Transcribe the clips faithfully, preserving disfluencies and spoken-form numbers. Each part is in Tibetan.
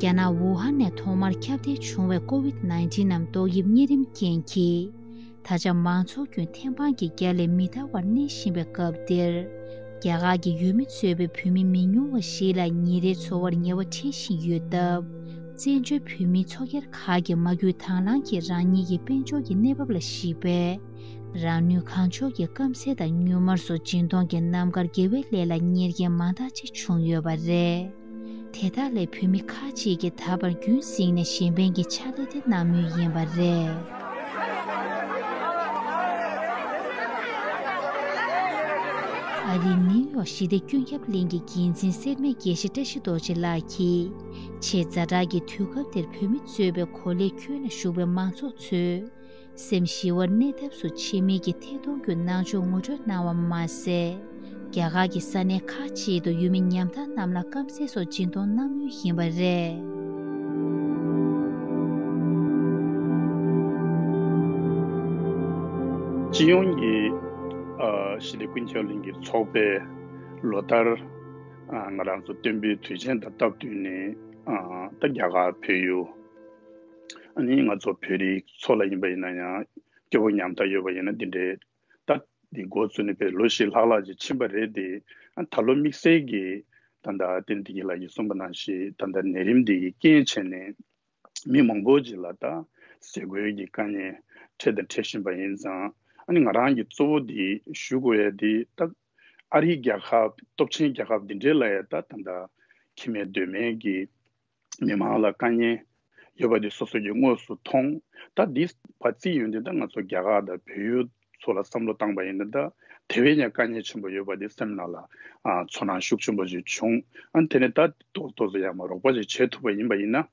རྒྱ་ནག་ཝུ་ཧན་ནས་ཐོག་མར་ཁྱབ་གདལ་བྱུང་བའི་ཀོ་ཝིད་ནའིན་ཊིན་ནམ་ཏོག་དབྱིབས་གཉན་རིམས་རྐྱེན་གྱིས། ད་ཆ་མང་ཚོགས་ཀྱང་ཐེམ་སྤང་གི་རྒྱ་ལས་མི་ཐར་བར་གནས་བཞིན་པའི་སྐབས་འདིར། རྒྱ་གར་གྱི་ཡུལ་མི་གཙོས་པའི་བོད་མི་མི་ཉུང་བ་ཞིག་ལ་ཉིན་རེའི་འཚོ་བར་ཉེ་བ་འཕྲད་བཞིན་ཡོད་སྟབས། བཙན་བྱོལ་བོད་མིའི་ཚོགས་སྒེར་ཁག་གིས་མ་བསྐུལ་དང་བླངས་ཀྱིས་རང་ཉིད་ཀྱི་དཔལ་འབྱོར་གྱི་གནས་བབ་ལ་གཞིགས་པས། རང་ནུས་གང་ལྕོགས་ཀྱིས་སྐམ་སའི་དང་སྨྱུག་མར་སོགས་སྦྱིན་གཏོང་གི་རྣམ་དཀར་དགེ་བའི་ལས་ལ་གཉེར་མཁན་མང་དག་ཅིག་བྱུང་ཡོད་པ་རེད། དེ་དག་ལས་བོད་མི་ཁག་ཅིག་གིས་ད་བར་རྒྱུན་བསྲིངས་ནས་གཞན་ཕན་གྱི་ཕྱག་ལས་དེ་གནང་མུས་ཡིན་པ་རེད། ཨ་རིའི་ནིའུ་ཡོག་ཞི་བདེ་སྐྱོན་ཁྱབ་གླིང་གི་འགན་འཛིན་སེར་སྨད་དགེ་བཤེས་བཀྲ་ཤིས་རྡོ་རྗེ་ལགས་ཀྱིས། ཆེས་ཛ་དྲག་གི་དུས་སྐབས་དེར་བོད་མི་གཙོས་པའི་གོ་ལའི་ཁྱོན་ལ་བཞུགས་པའི་མང་ཚོགས་ཚོས། སེམས་ཞི་བར་གནས་ཐབས་སུ་ཕྱི་མིག་གི་ཐད་གཏོང་གི་གནང་ཕྱོགས་ངོ་སྤྲོད་གནང་བ་མ་ཟད། རྒྱ་གར་གྱི་ས་གནས་ཁག་ཅིག་ཏུ་ཡུལ་མི་ཉམ་ཐག་རྣམས་ལ་སྐམ་སའི་སོགས་སྦྱིན་གཏོང་གནང་མུས་ཡིན་པ་རེད། སྤྱི་ཡོངས་ཀྱི་ཨ་ཞི་བདེ་ཀུན་ཁྱབ་གླིང་གི་ཚོགས་པས་ལོ་ལྟར་ཨ་ང་རང་ཚོ་སྟོན་པའི་དུས་ཆེན་དང་སྟབས་བསྟུན་ནས་ཨ་ད་རྒྱ་གར་བོད་ཡུལ། ཨ་ནི་ང་ཚོ་བོད་རིགས་ཚོ་ལ་ཡིན་པ་ཡིན་ན་ཡང་སྐྱོ་པོ་ཉམ་ཐག་ཡོད་པ་ཡིན་ན་འདི་འདྲའི་ད་འདི་འགོ་བཙུགས་ནས་བས་ལོ་བཞི་ལྷག་ལྷག་ཅིག་ཕྱིན་པ་རེད་དེ། ཨ་ད་ལོ་དམིགས་བསལ་གྱི་ད་ལྟ་བསྟན་འཛིན་ལགས་ཀྱིས་གསུངས་པ་ནང་བཞིན་ད་ལྟ་ནད་རིམས་འདི་གི་རྐྱེན་བྱས་ནས་མི་མང་པོ་ཅིག་ལ་ད་ཟས་གོས་ཀྱི་དཀའ་ངལ་འཕྲད་དང་འཕྲད་བཞིན་པ་ཡིན་ཙང་། ཨ་ནི་ང་རང་གི་གཙོ་བོ་འདི་ཞུ་དགོས་ཡ་འདི་ད་ཨ་རིའི་རྒྱལ་ཁབ་སྟོབས་ཆེན་རྒྱལ་ཁབ་འདི་འདྲའི་ལ་ཡ་ད་ད་ལྟ་ཁེ་མེད་གདོད་མེད་ཀྱི་མི་མང་ལ་དཀའ་ངལ་ཡོད་པ་དེ་སོ་སོ་གི་དངོས་སུ་མཐོང་། ད་འདི་བ་རྩིས་ཡོད་འདི་ད་ང་ཚོ་རྒྱ་གར་དང་བལ་ཡུལ་ཚོ་ལ་བསམ་བློ་བཏང་པ་ཡིན་ན་ད་དེ་བས་ཀྱང་དཀའ་ངལ་ཆེན་པོ་ཡོད་པ་དེ་སེམས་ནང་ལ་ཨ་ཚོར་སྣང་ཤུགས་ཆེན་པོ་ཞིག་བྱུང་། ཨ་དེ་ནས་ད་ཏོག་ཏོག་ཙམ་ཡང་མ་རོགས་པ་ཞིག་བྱེད་ཐུབ་པ་ཡིན་པ་ཡིན་ན།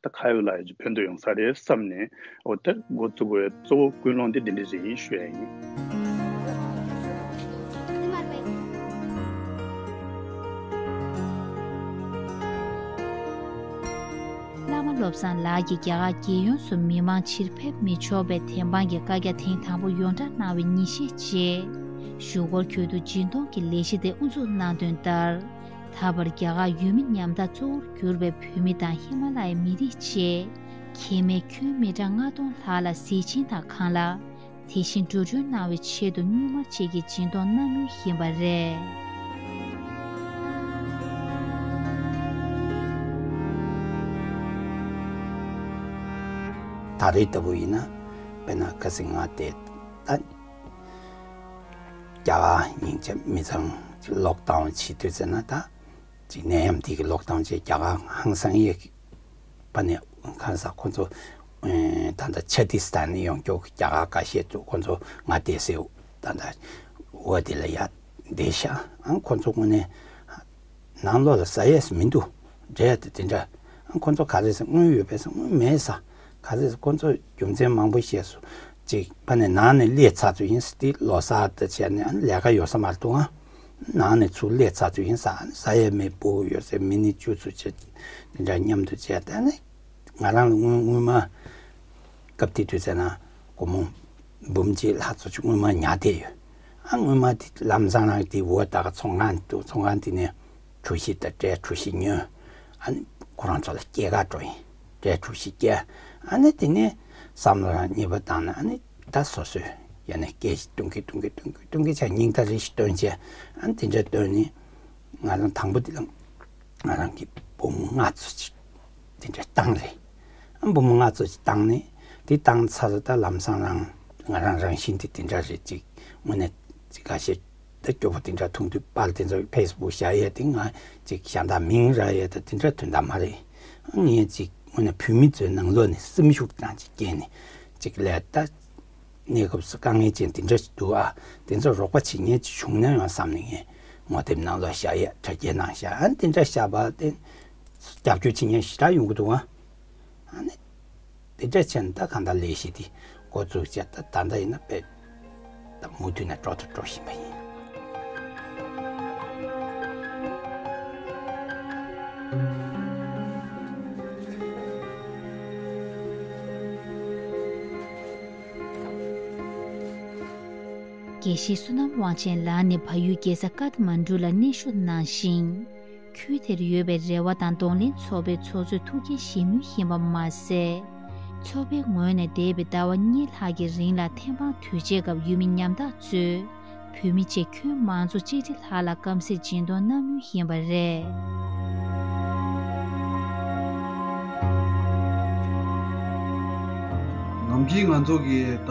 ད་ཁ་ཡོད་ལག་ཡོད་ཀྱི་ཕན་ཐོགས་ཡོང་ས་རེད་བསམ་ནས། འོ་ད་འགོ་བཙུགས་པའི་གཙོ་བོ་ཀུན་སློང་འདི་འདི་འདྲ་ཞིག་ཡིན་ཞུ་ཡ་ཡིན། བླ་མ་བློ་བཟང་ལགས་ཀྱིས་རྒྱ་གར་རྒྱལ་ཡོངས་སུ་མི་མང་ཕྱིར་ཕེབས་མི་ཆོག་པའི་ཐེམ་སྤང་གི་བཀའ་རྒྱ་ཐེངས་དང་པོ་ཡོངས་བསྒྲགས་གནང་བའི་ཉིན་ཤས་རྗེས། གཞུག་གུར་ཁུལ་དུ་སྦྱིན་གཏོང་གི་ལས་གཞི་དེ་དབུ་འཛུགས་གནང་དོན་ལྟར། ད་བར་རྒྱ་གར་ཡུལ་མི་ཉམ་ཐག་གཙོ་བོར་གྱུར་པའི་བོད་མི་དང་ཧི་མ་ལ་ཡའི་མི་རིགས་བཅས་ཁེ་མེད་ཁྱོན་མི་གྲངས་ལྔ་སྟོང་ལྷག་ལ་ཟས་སྦྱིན་དང་ཁང་གླ། དེ་བཞིན་འགྲོ་གྲོན་གནང་བའི་ཆེད་དུ་སྨྱུག་མ་བཅས་ཀྱི་སྦྱིན་གཏོང་གནང་མུས་ཡིན་པ་རེད། ད་རེས་ལྟ་བུ་ཡིན་ན་དཔེར་ན་ཁ་སང་ང་དེ་ད་རྒྱ་གར་སྙིང་རྗེ་མི་ཚང་ལོག་ཌའུན་བྱེད་དུས་ཙམ་ན་ད། ཅིག་ནད་ཡམས་འདི་གི་ལོག་ཌའུན་བྱས་རྒྱ་གར་ཧང་སང་ཡས་པ་ནས་ཁ་སང་ཁོ་ཚོ་ཨེ་ད་ལྟ་ཆ་ཏི་སི་ཐན་ནས་ཡོང་རྒྱུ་རྒྱ་གར་ཁ་ཤས་ཚོ་ཁོ་ཚོ་ང་དེ་སེའུ་ད་ལྟ་འོ་དེ་ལ་ཡ་བསྡད་ཤག་ཨང་ཁོ་ཚོ་དངོས་གནས་ནང་ལོགས་ལ་ཟ་ཡས་སུ་མི་འདུག་འདྲ་ཡ་དེ་དེ་འདྲ། ཨང་ཁོ་ཚོ་ག་རེ་ཟ་དངུལ་ཡོད་པས་ཟ་དངུལ་མེད་ཟ་ག་རེ་ཟ་ཁོ་ཚོ་རྒྱུ་མཚན་མང་པོ་བཤད་སོང་། ཅིག་པ་ནས་ནང་ནས་སླེབས་ཚར་ཚོད་ཡིན་ཟ་དེ་ལོ་གསར་དང་བྱས་ནས་ཨ་ནི་ལས་ཀ་ཡོད་ས་མ་རེད་འདུག་ཨང་། ནང་ནས་ཚུར་སླེབས་ཚར་ཚོད་ཡིན་ས། ཨ་ནི་ཟ་ཡས་མེད་པོ་ཡོད་ཟེར་མི་ནི་བཅུ་ཚོ་བྱས་དེ་འདྲ་མཉམ་དུ་བྱས་ད་ནི་ང་རང་ལ་དངུལ་དངུལ་མ་སྐབས་དེ་དུས་ཚོད་ན་སྒོར་མོ་འབུམ་གཅིག་ལྷག་ཚོ་ཅིག་དངུལ་མ་ཉར་བསྡད་ཡོད། ཨ་དངུལ་མ་དེ་ལམ་སང་རང་དེ་འོ་ད་ག་ཚོང་ཁང་འདུག་ཚོང་ཁང་དེ་ནས་གྲོ་ཞིབ་དང་སྤྲད་གྲོ་ཞིབ་ཉོས། ཨ་ནི་ཁོ་རང་ཚོ་ལ་སྐྱེལ་ག་འགྲོ་ཡིན་སྤྲད་གྲོ་ཞིབ་སྐྱེལ། ཨ་ནི་དེ་ནས་བསམ་བློ་རང་གཉིས་པ་བཏང་ན་ཨ་ནི། ད་སོ་སོས་ཡ་ནས་སྐད་ཞིག་གཏོང་གི་གཏོང་གི་གཏོང་གི་གཏོང་གི་ཆ་སྙིང་ཐག་རེ་ཞིག་བཏོན་བྱས་ཨ་ནི་དེ་འདྲ་བཏོན་ནས་ང་རང་དང་པོ་དེ་ལ་ང་རང་གི་འབུམ་ལྔ་ཚོ་ཅིག་དེ་འདྲ་བཏང་རེད། ཨ་འབུམ་ལྔ་ཚོ་ཅིག་བཏང་ནས་དེ་བཏང་ཚར་ད་ལམ་སང་རང་ང་རང་རང་བཞིན་དེ་དེ་འདྲ་རེད་ཅིག་དངོས་གནས་ཅིག་ཁ་ཤས་ད་སྐྱོ་པོ་དེ་འདྲ་མཐོང་དུས་པར་དེ་ཚོ་ཕེ་སི་བུག་བཞག་ཡས་དེ་ང་ཅིག་གཞན་དག་མིང་རག་ཡས་ད་དེ་འདྲ་དོན་དག་མ་རེད། ཨ་ངས་ཅིག་དངོས་གནས་བོད་མི་ཚོའི་ནང་ལོགས་ནས་སེམས་ཤུགས་རང་ཅིག་སྐྱེས་ནས་ཅིག་ལས་ད། གནས་སྐབས་སུ་དཀའ་ངལ་ཅན་དེ་འདྲ་ཞིག་འདུག་ཨ། དེ་ཚོར་རོགས་པ་བྱེད་མཁན་ཅིག་བྱུང་ན་ཡང་བསམ་ནས་ངས་ངོ་དེབ་ནང་ལ་བཞག་ཡས་དྲ་རྒྱའི་ནང་བཞག་ཨ་དེ་འདྲ་བཞག་པ་དེ་རྒྱབ་སྐྱོར་བྱེད་མཁན་ཞེ་དྲག་ཡོང་གི་འདུག་ཨ། ཨ་ནི་དེ་འདྲ་བྱས་ནས་ད་གང་ལྟར་ལས་གཞི་དེ་འགོ་བཙུགས་བྱས་ད་ད་ལྟ་ཡིན་ན་དཔེ་ད་མུ་མཐུད་ནས་འགྲོ་དང་འགྲོ་བཞིན་པ་ཡིན། དགེ་བཤེས་བསོད་ནམས་དབང་ཆེན་ལགས་ནི་བལ་ཡུལ་རྒྱལ་ས་ཀ་ཐ་མན་གྲུ་ལ་གནས་བཞུགས་གནང་ཞིང་། ཁུལ་དེར་ཡོད་པའི་རེ་བ་དང་གདོང་ལེན་ཚོགས་པའི་ཚོགས་གཙོས་ཐུགས་བསྐྱེད་བཞེས་མུས་ཡིན་པ་མ་ཟད། ཚོགས་པའི་ངོས་ནས་འདས་པའི་ཟླ་བ་གཉིས་ལྷག་གི་རིང་ལ་ཐེམ་སྤང་དུས་ཆེན་སྐབས་ཡུལ་མི་ཉམ་ཐག་ཚོས་བོད་མི་བཅས་ཁྱོན་མང་ཚོགས་གཅིག་ཁྲི་ལྷག་ལ་སྐམ་སའི་སྦྱིན་གཏོང་གནང་མུས་ཡིན་པ་རེད། ནམ་རྒྱུན་ང་ཚོ་གི་ད་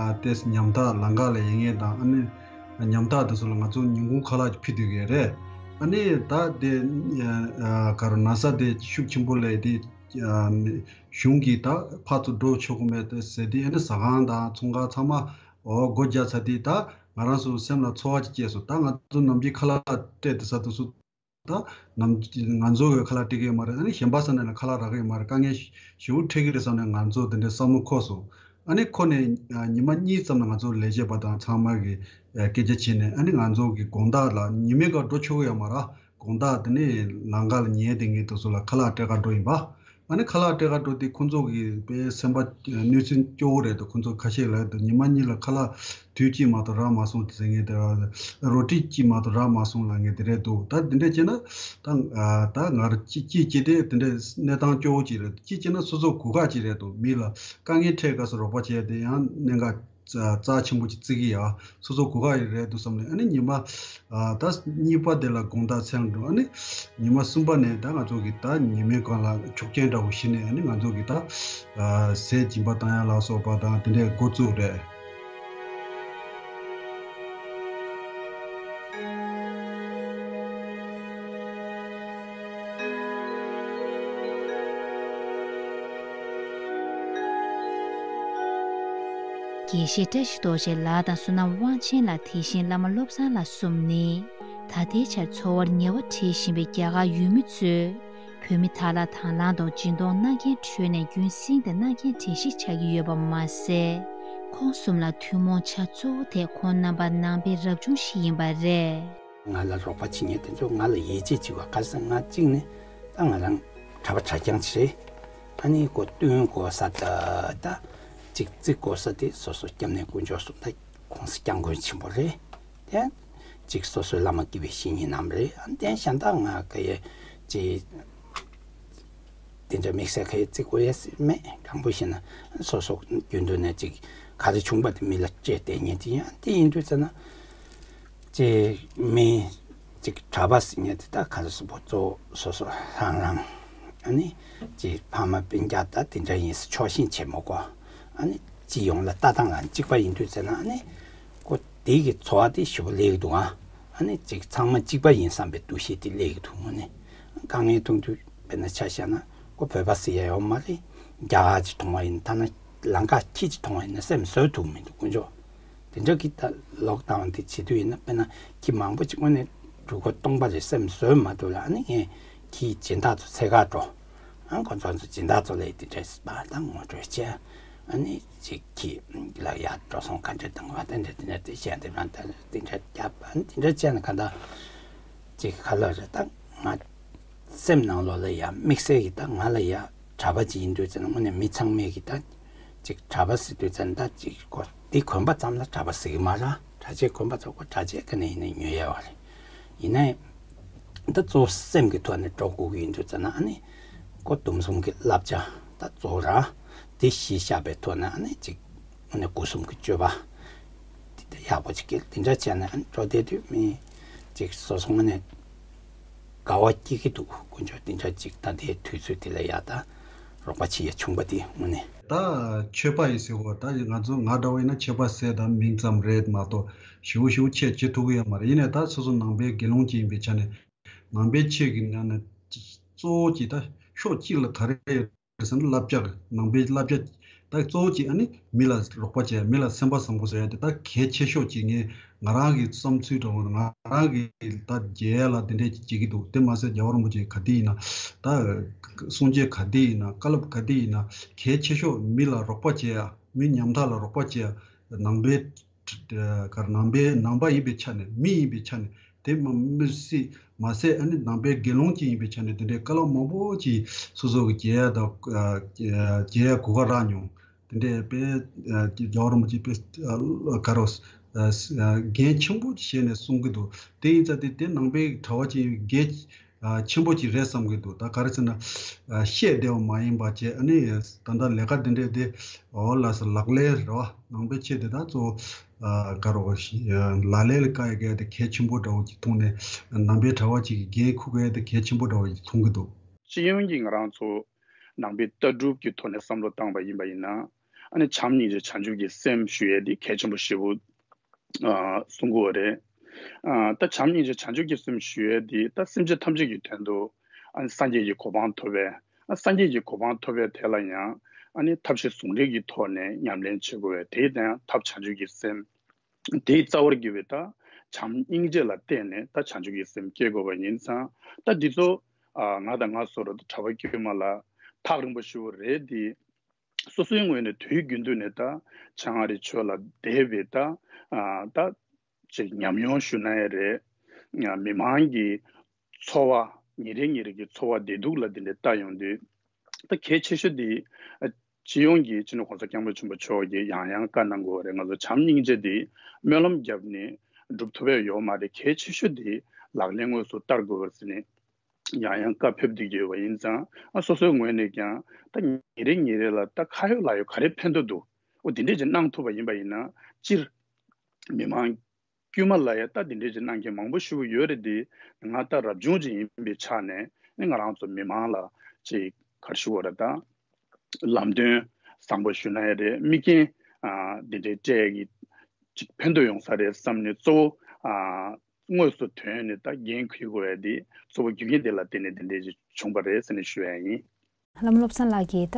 ཨ་ཏེས་ཉམ་ཐག་ལམ་ཁ་ལ་ཡིན་ངེས་དང་ཨ་ནི། ཉམ་ཐག་དེ་ཚོ་ལ་ང་ཚོ་ཉིན་གུང་ཁ་ལག་ཅིག་ཕུལ་སྡོད་ཀྱི་རེད། ཨ་ནི་ད་དེ་ཨ་ག་རེ་ན་ཚ་དེ་ཤུགས་ཆེན་པོ་སླེབས་དེ་ཨ་གཞུང་གིས་ད་ཕར་ཚུར་འགྲོ་ཆོག་གི་མེད་དེ་ཟེར་དེ་ཨ་ནི་ཟ་ཁང་དང་ཚོང་ཁང་ཚང་མ་འོ་སྒོ་རྒྱག་ཚར་དེ་ད་ང་རང་ཚོ་སེམས་ལ་ཚོར་བ་ཅིག་སྐྱེས་སོང་། ད་ང་ཚོ་ནམ་རྒྱུན་ཁ་ལག་སྤྲད་དེ་ཟ་དུས་སུ། ད་ནམ་ང་ཚོ་གི་ཁ་ལག་སྤྲད་ཀྱི་ཡོད་མ་རེད། ཨ་ནི་གཞན་པ་ས་ནས་ལ་ཁ་ལག་རག་གི་ཡོད་མ་རེད། དཀའ་ངལ་ཞེ་པོ་འཕྲད་ཀྱི་རེད་བསམ་ནས་ང་ཚོ་དེ་འདྲའི་བསམ་བློ་འཁོར་སོང་། ཨ་ནི་འཁོར་ནས་ཉི་མ་གཉིས་ཙམ་ལ་ང་ཚོ་ལས་བྱེད་པ་དང་ཚང་མ་གི་སྐད་ཆ་བྱས་ནས་ཨ་ནི་ང་ཚོ་གི་དགོང་དག་ལ་ཉི་མའི་སྐབས་འགྲོ་ཆོག་གི་ཡོད་མ་རེད། དགོང་དག་དེ་ནས་ལམ་ཁ་ལ་ཉལ་བསྡད་མཁན་དེ་ཚོ་ལ་ཁ་ལག་སྤྲད་ག་འགྲོ་ཡིན་པ། ཨ་ནི་ཁ་ལག་སྤྲད་ག་འགྲོ་དུས་ཁོང་ཚོ་གི་དཔེ་སེམས་པ་གནོད་སེམས་སྐྱོ་བོ་རེད་འདུག་ཁོང་ཚོ་ཁ་ཤས་ལ་འདུག་ཉི་མ་གཉིས་ལ་ཁ་ལག་དུས་གཅིག་མ་གཏོགས་རག་མ་སོང་ཟེར་མཁན་དེ་རོ་ཊི་གཅིག་མ་གཏོགས་རག་མ་སོང་ལབ་མཁན་དེ་རེད་འདུག་ད་དེ་འདྲས་བྱས་ན་ད་ད་ང་རང་གཅིག་གཅིག་བྱས་ཏེ་དེ་འདྲས་གནས་སྟངས་སྐྱོ་བོ་ཅིག་རེད། གཅིག་བྱས་ན་སོ་སོ་གོ་སྐབས་ཅིག་རེད་འདུག་མི་ལ་དཀའ་ངལ་འཕྲད་སྐབས་སུ་རོགས་པ་བྱས་ཏེ་ཡང་གནད་འགག་རྩ་ཆེན་པོ་ཅིག་བརྩི་གི་ཡ། སོ་སོ་གོ་སྐབས་ཡིན་རེད་འདུག་བསམ་ནས་ཨ་ནི་ཉི་མ་ཨ་ད་གཉིས་པ་དེ་ལ་དགོང་དག་མཚན་འགྲོ། ཨ་ནི་ཉི་མ་གསུམ་པ་ནས་ད་ང་ཚོ་གི་ད་ཉི་མའི་སྒང་ལ་ཆོག་མཆན་འདྲ་བོ་ཞིག་ནས་ཨ་ནི་ང་ཚོ་གི་ད་ཨ་ཟས་སྦྱིན་པ་བཏང་ཡ་ལ་སོགས་པ་དང་དེ་འདྲའི་འགོ་བཙུགས་རེད། དགེ་བཤེས་བཀྲ་ཤིས་རྡོ་རྗེ་ལགས་དང་བསོད་ནམས་དབང་ཆེན་ལགས། དེ་བཞིན་བླ་མ་བློ་བཟང་ལགས་གསུམ་ནི་ད་ལྟའི་ཆར་འཚོ་བར་ཉེ་བར་འབྲེལ་བཞིན་པའི་རྒྱ་གར་ཡུལ་མི་ཚོས་བོད་མི་དག་ལ་དང་བླངས་ཐོག་སྦྱིན་གཏོང་གནང་མཁན་ཁྲོད་ནས་རྒྱུན་བསྲིངས་ཏེ་གནང་མཁན་གྲས་ཤིག་ཆགས་ཀྱི་ཡོད་པ་མ་ཟད། ཁོང་གསུམ་ལ་ཐུན་མོང་ཆ་གཙོ་བོ་དེ་ཁོང་རྣམ་པ་ནང་པའི་རབ་བྱུང་ཞིག་ཡིན་པ་རེད། ང་ལ་རོགས་པ་བྱེད་མཁན་དེ་ཚོ་ང་ལ་ཡིད་ཆེས་བྱེད་པ་ག་རེ་ཟེར་ན་ང་གཅིག་ནི་ད་ང་རང་གྲྭ་པ་གྲྭ་རྐྱང་ཞིག་རེད། ཨ་ནི་ཁོ་སྟོན་དགོས་ས་ད་ད་གཅིག་བརྩི་དགོས་ས་དེ་སོ་སོ་སྐྱབས་གནས་དཀོན་མཆོག་གསུམ་ད་ཁོང་ཚོ་སྐྱབས་མགོན་ཆེན་པོ་རེད། དེ་གཅིག་སོ་སོའི་བླ་མ་དགེ་བའི་བཤེས་གཉེན་རྣམས་རེད། ཨ་ནི་དེ་གཞན་དག་ང་ག་ཡེ་ཅི། དེ་འདྲ་དམིགས་བསལ་ག་ཡེ་བརྩི་དགོས་ཡས་མེད། དྲང་པོ་བཤད་ན་སོ་སོ་རྒྱུན་དུ་ནས་ཅིག་ག་རེ་བྱུང་པ་དེ་མི་ལ་སྤྲད་བསྡད་མཁན་དེ་ཡིན། དེ་ཡིན་དུས་ཙ་ན་ཅིག་མི་ཅིག་གྲྭ་པ་ཟེར་མཁན་དེ་ད་ག་རེ་ཟེར་བོ་གཙོ་བོ་སོ་སོ་རང་རང་ཨ་ནི་ཅིག་ཕ་མ་སྤུན་ཀྱག་ད་དེ་འདྲ་ཡིན་ཟེར་ཕྱོགས་ཞེན་བྱེད་མི་དགོས། ཨ་ནི་སྤྱི་ཡོངས་ལ་ལྟ་སྟངས་རང་གཅིག་པ་ཡིན་དུས་ཙ་ན་ཨ་ནི་ཁོ་དེ་གི་འཚོ་བ་དེ་ཞེ་པོ་ལེགས་འདུག་ཨ། ཨ་ནི་ཅིག་ཚང་མ་གཅིག་པ་ཡིན་བསམ་པའི་འདུ་ཤེས་དེ་ལེགས་ཀྱི་འདུག་དངོས་གནས། དཀའ་ངལ་མཐོང་དུས་དཔེར་ན་ཆ་བཞག་ན་ཁོ་བོད་པ་ཟེར་ཡ་ཡོད་མ་རེད། རྒྱ་གར་ཅིག་མཐོང་བ་ཡིན་ཐ་ན་ལམ་ཁ་ཁྱི་ཅིག་མཐོང་བ་ཡིན་ན་སེམས་བཟོད་ཐུབ་མི་འདུག་དཀོན་མཆོག་དེ་འདྲ་གི་ད་ལོག་ཌའོན་དེ་བྱེད་དུས་ཡིན་ན་དཔེར་ན་ཁྱི་མང་པོ་ཅིག་དངོས་གནས་འགྲུལ་འཁོར་སྟོང་པ་རེད་སེམས་བཟོད་མ་ཐུབ་ལ་ཨ་ནི་ངས་ཁྱིའི་སྦྱིན་བདག་ཚོ་འཚོལ་ག་འགྲོ། ཨ་ཁོ་ཚོ་ཚོ་སྦྱིན་བདག་ཚོ་ལས་དེ་འདྲ་ཞིག་པ་དང་ངོ་སྤྲོད་བྱས། ཨ་ནི་ཅིག་གིས་ལ་ཡ་འགྲོ་སོང་ག་འདྲ་དང་བ་དེ་འདྲ་དེ་འདྲ་དེ་བཤད་དེ་རང་ད་དེ་འདྲ་རྒྱབ་ཨ་ནི་དེ་འདྲ་བྱས་ན་ག་ད་ཅིག་ཁ་ལོ་རེ་ད་ང་སེམས་ནང་ལོགས་ལ་ཡ་དམིགས་བསལ་གྱི་ད་ང་ལ་ཡ་གྲྭ་པ་ཅིག་ཡིན་དུས་ཙམ་དངོས་གནས་མི་ཚང་མས་གི་ད་ཅིག་གྲྭ་པ་ཟེར་དུས་ཙམ་ད་ཅིག་གོ་དེ་གོན་པ་ཙམ་ལ་གྲྭ་པ་ཟེར་གི་མ་ར་གྲྭ་ཆས་གོན་པ་ཙམ་གོ་གྲྭ་ཆས་ག་ནས་ཡིན་ནའི་ཉོ་ཡ་བ་རེད། ཡིན་ནའི། ད་གཙོ་བོ་སེམས་ཀྱི་ཐོག་ནས་འགྲོ་དགོས་ཀྱི་ཡིན་དུས་ཙ་ན་ཨ་ནི། ཁོ་སྡོམ་གསུམ་གྱི་བསླབ་བྱ་ད་གཙོ་བོ་ར། དེ་གཞི་བཞག་པའི་ཐོག་ནས་ཨ་ནི་ཅིག་ཨ་ནི་སྒོ་གསུམ་གྱི་སྤྱོད་པ། དེ་ད་ཡག་པོ་ཅིག་གི་དེ་འདྲ་བྱས་ནས་ཨ་ནི་འགྲོ་བསྡད་དུས་མི། ཅིག་སོ་སོ་ངོས་ནས། དགའ་བ་སྐྱེ་གི་འདུག་དཀོན་མཆོག་དེ་འདྲ་ཅིག་ད་ལྟའི་དུས་ཚོད་དེ་ལ་ཡ་ད། རོགས་པ་བྱེད་ཡ་བྱུང་པ་དེ་དངོས་གནས། ད་ཆོས་པ་ཡིན་ཟེར་བ་ད་ང་ཚོ་ང་འདྲ་བ་ཡིན་ན་ཆོས་པ་ཟེར་ད་མིང་ཙམ་རེད་མ་གཏོགས་ཞེ་པོ་ཞེ་པོ་ཆེ་བྱེད་ཐུབ་ཀྱི་ཡོད་མ་རེད། ཡིན་ནའི་ད་སོ་སོ་ནང་པའི་དགེ་སློང་ཅིག་ཡིན་པའི་ཆ་ནས་ནང་པའི་ཆོས་ཀྱི་ནང་ནས་གཙོ་བོ་ཅིག་ད་ཕྱོགས་གཅིག་ལ་ག་རེ་ཡོད་ཟེར་ན་བསླབ་བྱ་ནང་པའི་བསླབ་བྱ་ད་གཙོ་བོ་ཅིག་ཨ་ནི་མི་ལ་རོགས་པ་བྱས་མི་ལ་སེམས་པ་བཟང་པོ་བཟོ་ཡ་དེ་ད་གལ་ཆེ་ཤོས་ཅིག་ངས་ང་རང་གི་བསམ་ཚུལ་འདྲ་བོ་ང་རང་གི་ད་རྒྱལ་ལ་དེ་འདྲས་ཅིག་བྱེད་ཀྱི་འདུག་དེ་མ་ཟད་རྒྱལ་བ་རིན་པོ་ཆེ་ག་དེ་ཡིན་ན་ད་གསུང་ཆོས་ག་དེ་ཡིན་ན་བཀའ་སློབ་ག་དེ་ཡིན་ན་གལ་ཆེ་ཤོས་མི་ལ་རོགས་པ་བྱེད་ཡ། མི་ཉམ་ཐག་ལ་རོགས་པ་བྱེད་ཡ། ནང་པའི་གར་ནང་པའི་ནང་པ་ཡིན་པའི་ཆ་ནས་མི་ཡིན་པའི་ཆ་ནས་དེ་མ་མི་སྲིད་མ་ཟད་ཨ་ནི་ནང་པའི་དགེ་སློང་ཅིག་ཡིན་པའི་ཆ་ནས་དེ་འདྲའི་བཀའ་སློབ་མང་པོ་ཅིག་སོ་སོ་གི་རྒྱལ་ཡ་དང་རྒྱལ་ཡ་གོ་སྐབས་རག་མྱོང་། དེ་འདྲའི་དཔེ་རྒྱལ་བ་རིན་པོ་ཆེ་དཔེ་ག་རེ་འགན་ཆེན་པོ་བཞེས་ནས་གསུང་གི་འདུག་དེ་ཡིན་ཙང་དེ་དེ་ནང་པའི་གྲྭ་པ་ཅིག་ཡིན་དགེ་ ཆེན་པོ་ཅིག་རེད་བསམ་གྱི་འདུག་ད་ག་རེ་ཟེར་ན། བཤད་བདེ་བ་མ་ཡིན་པ་བྱས། ཨ་ནི་ད་ལྟ་ལས་ཀ་འདི་འདྲས་དེ་འོ་ལགས་སོ་ལག་ལེན་རེད་བ། ནང་པའི་ཆོས་དེ་ད་གཙོ་བོ་ག་རེ་བ་ཞིག་ལག་ལེན་ལ་བཀལ་ཡ་གལ་ཏེ་གལ་ཆེན་པོ་འདྲ་བོ་ཅིག་མཐོང་ནས། ནང་པའི་གྲྭ་བ་ཅིག་གིས་འགན་འཁུར་གལ་ཏེ་གལ་ཆེན་པོ་འདྲ་བོ་ཅིག་མཐོང་གི་འདུག་སྤྱི་ཡོངས་ཀྱི་ང་རང་ཚོ་ནང་པའི་ལྟ་གྲུབ་ཀྱི་ཐོག་ནས་བསམ་བློ་བཏང་བ་ཡིན་པ་ཡིན་ན། ཨ་ནི་བྱམས་སྙིང་རྗེ་བྱང་ཆུབ་ཀྱི་སེམས་ཞུ་ཡས་འདི་གལ་ཆེན་པོ་ཞེ་པོ་གསུང་གི་ཡོད་རེད། ད་བྱམས་སྙིང་རྗེ་བྱང་ཆུབ་ཀྱི་སེམས་ཞུ་ཡས་འདི་ད་སེམས་ཅན་ཐམས་ཅད་ཀྱི་དོན་དུ་ཨ་ནི་སངས་རྒྱས་ཀྱི་གོ་འཕང་ཐོབ་པའི། ཨ་སངས་རྒྱས་ཀྱི་གོ་འཕང་ཐོབ་པའི་དེ་ལ་ཡང་ཨ་ནི་ཐབས་ཤེས་ཟུང་འབྲེལ་གྱི་ཐོག་ནས་ཉམས་ལེན་བྱེད་དགོས་པས། དེའི་སྟེང་ཐབས་བྱང་ཆུབ་ཀྱི་སེམས། དེའི་རྩ་བར་གྱུར་པའི་ད་བྱམས་སྙིང་རྗེ་ལ་བརྟེན་ནས་ད་བྱང་ཆུབ་ཀྱི་སེམས་སྐྱེ་དགོས་པ་ཡིན་ཙང་། ད་འདི་ཚོ་ང་དང་ང་སོགས་ར་གྲྭ་པ་དཀྱུས་མ་ལ་ཐག་རིང་པོ་ཞེ་པོ་རེད་དེ། སོ་སོའི་ངོས་ནས་དུས་རྒྱུན་དུ་ནས་ད་བྱང་ཨ་རིའི་ཆོས་ལ་དད་པའི་ད་ད་ཅིག་ཉམས་མྱོང་ཞུ་ན་ཡང་རེད། མི་མང་གི་འཚོ་བ་ཉིན་རེ་ཉིན་རེ་གི་འཚོ་བ་བདེ་སྡུག་ལ་འདི་འདྲ་ལྟ་ཡོང་དུས། ད་གལ་ཆེ་ཤོས་དེ་སྤྱི་ཡོངས་ཀྱི་སྤྱི་ནོར་༸གོང་ས་༸སྐྱབས་མགོན་ཆེན་པོ་མཆོག་གིས་ཡང་ཡང་བཀའ་གནང་དགོས་པ་རེད། ང་ཚོ་བྱམས་སྙིང་རྗེ་དེ་སྨོན་ལམ་བརྒྱབ་ནས་སྒྲུབ་ཐུབ་ཡ་ཡོད་མ་རེད། གལ་ཆེ་ཤོས་དེ་ལག་ལེན་དངོས་སུ་བསྟར་དགོས་པར་ཟེར་ནས་ཡང་ཡང་བཀའ་ཕེབས་བསྡད་ཀྱི་ཡོད་པ་ཡིན་ཙང་། ཨ་སོ་སོའི་ངོས་ནས་ཀྱང་ད་ཉིན་རེ་ཉིན་རེ་ལ་ད་ཁ་ཡོད་ལག་ཡོད་ག་རེ་ཕན་ཐོགས་འདུག་འོ་དེ་འདྲས་ཅིག་གནང་ཐུབ་པ་ཡིན་པ་ཡིན་ན། སྤྱིར་མི་མང་དཀྱུས་མ་ལ་ཡ་ད་དེ་འདྲས་ཅིག་གནང་མཁན་མང་པོ་ཞིག་ཡོད་རེད་དེ། ང་ད་རབ་བྱུང་ཅིག་ཡིན་པའི་ཆ་ནས་ནི་ང་རང་ཚོ་མི་མང་ལ་ཅིག་ག་རེ་ཞུ་དགོས་རེད། ད་ལམ་སྟོན་བཟང་པོ་ཞུ་ན་ཡ་རེད། མིག་རྒྱན་ཨ་དེ་འདྲའི་སྤྲད་ཀྱི་ཅིག་ཕན་ཐོགས་ཡོང་ས་རེད་བསམ་ནས། གཙོ་བོ་ཨ་དངོས་སུ་ཐོན་ནས་ད་འགན་འཁུར་དགོས་ཡ་དེ་གཙོ་བོ་རྒྱུ་རྐྱེན་དེ་ལ་བརྟེན་ནས་དེ་འདྲས་ཅིག་བྱུང་པ་རེད་ཟེར་ནས་ཞུ་ཡ་ཡིན། ལྷ་མོ་བློ་བཟང་ལགས་ཀྱིས་ད་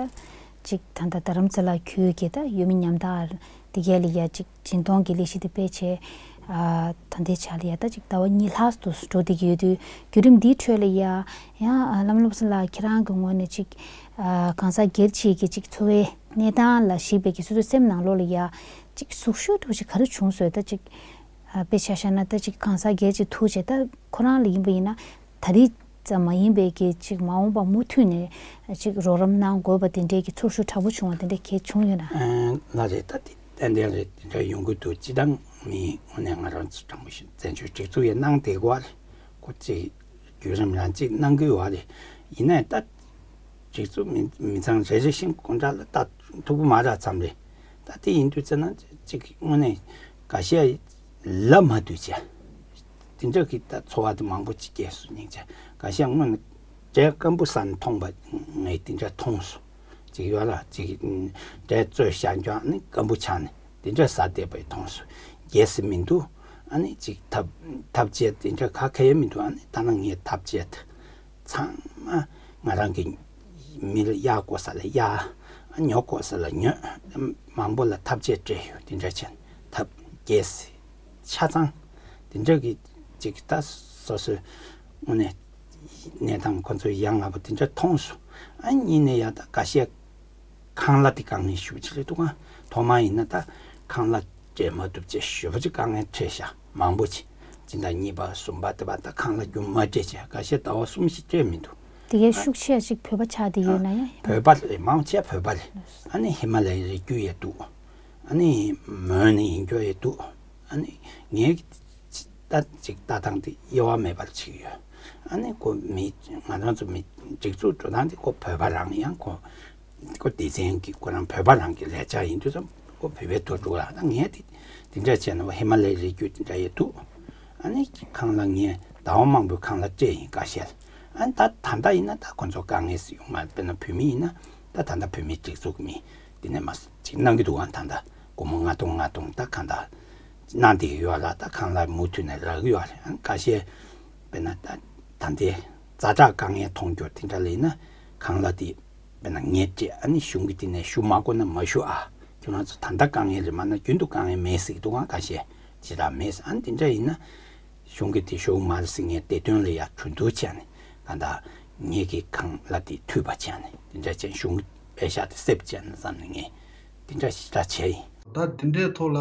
ཅིག་ད་ལྟ་རྡ་རམ་ས་ལ་ཁུལ་གྱི་ད་ཡུལ་མི་ཉམ་ཐག་དེ་གས་ལ་ཡ་ཅིག་སྦྱིན་གཏོང་གི་ལས་གཞི་དེ་སྤེལ་བྱས། ཨ་ད་ལྟའི་ཆ་ལ་ཡ་ད་ཅིག་ཟླ་བ་གཉིས་ལྷག་ཏུ་འགྲོ་བསྡད་ཀྱི་ཡོད་དུས། བརྒྱུད་རིམ་འདིའི་ཁྲོད་ལ་ཡ་ཡང་ཨ་ལྷ་མོ་བློ་བཟང་ལགས་ཁྱེད་རང་གི་ངོས་ནས་ཅིག་ཨ་གང་ཟག་སྒེར་གཅིག་གི་ཅིག་འཚོ་བའི་གནས་སྟངས་ལ་གཞིགས་པའི་གི་སོ་སོའི་སེམས་ནང་ལོགས་ལ་ཡ་ཅིག་ཟུག་ཤུགས་འདྲ་བོ་ཞིག་ག་རེ་བྱུང་སོང་། ད་ཅིག་ཨ་དཔེ་ཆ་བཞག་ན་ད་ཅིག་གང་ཟག་སྒེར་གཅིག་ཐུག་བྱས། ད་ཁོ་རང་ལ་ཡིན་པ་ཡིན་ན་ད་རེས་ཙམ་མ་ཡིན་པའི་གི་ཅིག་མ་འོངས་པ་མུ་མཐུད་ནས་ཅིག་རོགས་རམ་གནང་དགོས་པ་དེ་འདྲའི་གི་ཚོར་ཤུགས་དྲག་པོ་བྱུང་བ་དེ་འདྲ་གལ་བྱུང་ཡོད་ན། ཨ་ལགས་རེད། ད་དེ་ཏན་ཏན་རེད། དེ་འདྲ་ཡོང་གི་འདུག་སྤྱིར་བཏང་མི་དངོས་གནས་ང་རང་ཚོ་དྲང་པོ་བཤད་བཙན་བྱོལ་སྒྲིག་འཛུགས་ཡང་གནང་བསྡད་ཀྱི་ཡོད་རེད། ཁོ་ཅིག་བརྒྱུད་རིམ་རང་ཅིག་གནང་གི་ཡོད་རེད། ཡིན་ནའི་ད་སྒྲིག་འཛུགས་མི་མི་ཚང་རེ་རེ་བཞིན་ཁོང་ཁྲ་ལ་ལྟ་ཐུབ་ཀྱི་མ་རེད་བསམ་རེད། ད་དེ་ཡིན་དུས་ཙམ་ན་ཅིག་དངོས་གནས་འགའ་ཤས་ལབ་མ་ཐུབ་བྱས། དེ་འདྲ་གི་ད་ཚོར་བ་དེ་མང་པོ་ཅིག་སྐྱེས་སོང་། སྙིང་རྗེ། འགའ་ཤས་དངོས་གནས་འདྲེ་སྐམ་པོ་ཟ་ནས་མཐོང་པ་ངས་དེ་འདྲ་མཐོང་སོང་། ཅིག་ཡོད་ལ་ཅིག་འདྲེ་བཙོས་བཞག་རྒྱུ་ཨ་ནི་སྐམ་པོ་ཆགས་ནས་དེ་འདྲ་ཟ་བསྡད་པ་མཐོང་སོང་། རྒྱས་སུ་མི་འདུག་ཨ་ནི་ཅིག་ཐབས་ཐབས་ཅད་དེ་འདྲ་ག་གེ་ཡང་མི་འདུག་ཨ་ནི་ད་ནངས་ངས་ཐབས་ཅད་ཚང་མ་ང་རང་གི་མི་ལ་གཡར་དགོས་ས་ལ་གཡར། ཉོ་དགོས་ས་ལ་ཉོས། མང་པོ་ལ་ཐབས་ཅད་སྤྲད་ཡོད། དེ་འདྲ་བྱས་ནས་ཐབས་རྒྱས་ཆ་ཚང་དེ་འདྲ་གི་ཅིག་ད་སོ་སོའི་དངོས་གནས་གནས་སྟངས་ཁོ་ཚོ་ཡ་ང་པོ་དེ་འདྲ་མཐོང་སོང་། ཨ་གཉིས་ནས་ཡ་ད་འགའ་ཤས་ཁང་གླ་དེ་དཀའ་ངལ་ཞེ་པོ་ཅིག་སླེབས་འདུག་ག་ཐོག་མ་ཡིན་ན་ད་ཁང་གླ་སྤྲད་མ་ཐུབ་ཅེས་ཞེ་པོ་ཅིག་དཀའ་ངལ་འཕྲད་ཤག་མང་པོ་ཅིག་སྤྱི་ཟླ་གཉིས་པ་གསུམ་པ་དེ་བར་ད་ཁང་གླ་རྒྱུན་མ་སྤྲད་བྱས། འགའ་ཤས་ཟླ་བ་གསུམ་བཞི་སྤྲད་མི་འདུག་དེ་གའི་ཤུགས་ཆེ་ཅིག་བོད་པ་ཆགས་བསྡད་ཡོད་ན་ཡང་། བོད་པ་རེད། མང་ཆེ་བོད་པ་རེད། ཨ་ནི་ཧི་མ་ལ་ཡའི་རི་རྒྱུད་ཡས་འདུག་ཨ་ནི་མོན་ནས་ཡིན་རྒྱུ་ཡས་འདུག་ཨ་ནི་ངའི་ད་ཅིག་ལྟ་སྟངས་དེ་དབྱེ་བ་མེད་པར་ཕྱེ་གི་ཡོད། ཨ་ནི་ཁོ་མི་ང་རང་ཚོ་མི་སྒྲིག་འཛུགས་འགྲོ་སྟངས་དེ་ཁོ་བོད་པ་རང་ཡང་ཁོ་ཁོ་སྡེ་ཚན་གྱི་ཁོ་རང་བོད་པ་རང་གི་ལས་འཆར་ཡིན་དུས་ཙམ་ཁོ་བོད་པའི་ཐོག་འགྲོ་ལ། ད་ངས་དེ་དེ་འདྲ་བྱས་ན་ཧི་མ་ལ་ཡའི་རི་རྒྱུད་དེ་འདྲ་ཡས་འདུག་ཨ་ནི་ཁང་གླ་ངས་ཟླ་བ་མང་པོའི་ཁང་གླ་སྤྲད་ཡིན་ཁ་ཤས། ཨ་ནི་ད་ད་ལྟ་ཡིན་ན་ད་ཁོ་ཚོ་དཀའ་ངལ་ཡོང་མ། དཔེར་ན་བོད་མི་ཡིན་ན་ད་ད་ལྟ་བོད་མིའི་སྒྲིག་འཛུགས་མི་དེ་ནས་མ་ཅིག་གནང་གི་འདུག་ཨ་ད་ལྟ་སྒོར་མོ་ལྔ་སྟོང་ལྔ་སྟོང་ད་གང་ལྟར་གནང་བསྡད་ཀྱི་ཡོད་ལ། ད་ཁང་གླ་མུ་མཐུད་ནས་རག་གི་ཡོད་རེད། ཨ་ཁ་ཤས་དཔེར་ན་ད་ད་ལྟའི་ཛ་དྲག་དཀའ་ངལ་མཐོང་རྒྱུ་དེ་འདྲ་ལ་ཡིན་ན་ཁང་གླ་དེ་དཔེར་ན་ངས་སྤྲད། ཨ་ནི་གཞུང་གིས་དེ་ནས་ཞུ་མ་དགོས་ན་མ་ཞུ་ཨ། ཁྱོད་རང་ཚོ་ད་ལྟ་དཀའ་ངལ་རེད། མ་ན་རྒྱུན་དུ་དཀའ་ངལ་མེད་ཟེར་གྱི་འདུག་ཨ་ཁ་ཤས་ཇི་ལྟར་མེད་ཟེར། ཨ་ནི་དེ་འདྲ་ཡིན་ན་གཞུང་གིས་དེ་ཞུ་མ་རེད་ཟེར། ངས་བདེ་དོན་ལ་ཡ་གྲོས་བསྡུར་བྱས་ནས་གང་ལྟར་ངེད་ཀྱི་ཁང་གླ་དེ་འཐུས་པ་བྱས་ནས་དེ་འདྲ་བྱས་གཞུང་གི་པད་ཤག་དེ་སེབ་བྱས་ན་བསམ་ནས་ངས་དེ་འདྲ་ཞེ་དྲག་བྱས་ཡིན། ད་དེ་འདྲའི་ཐོག་ལ་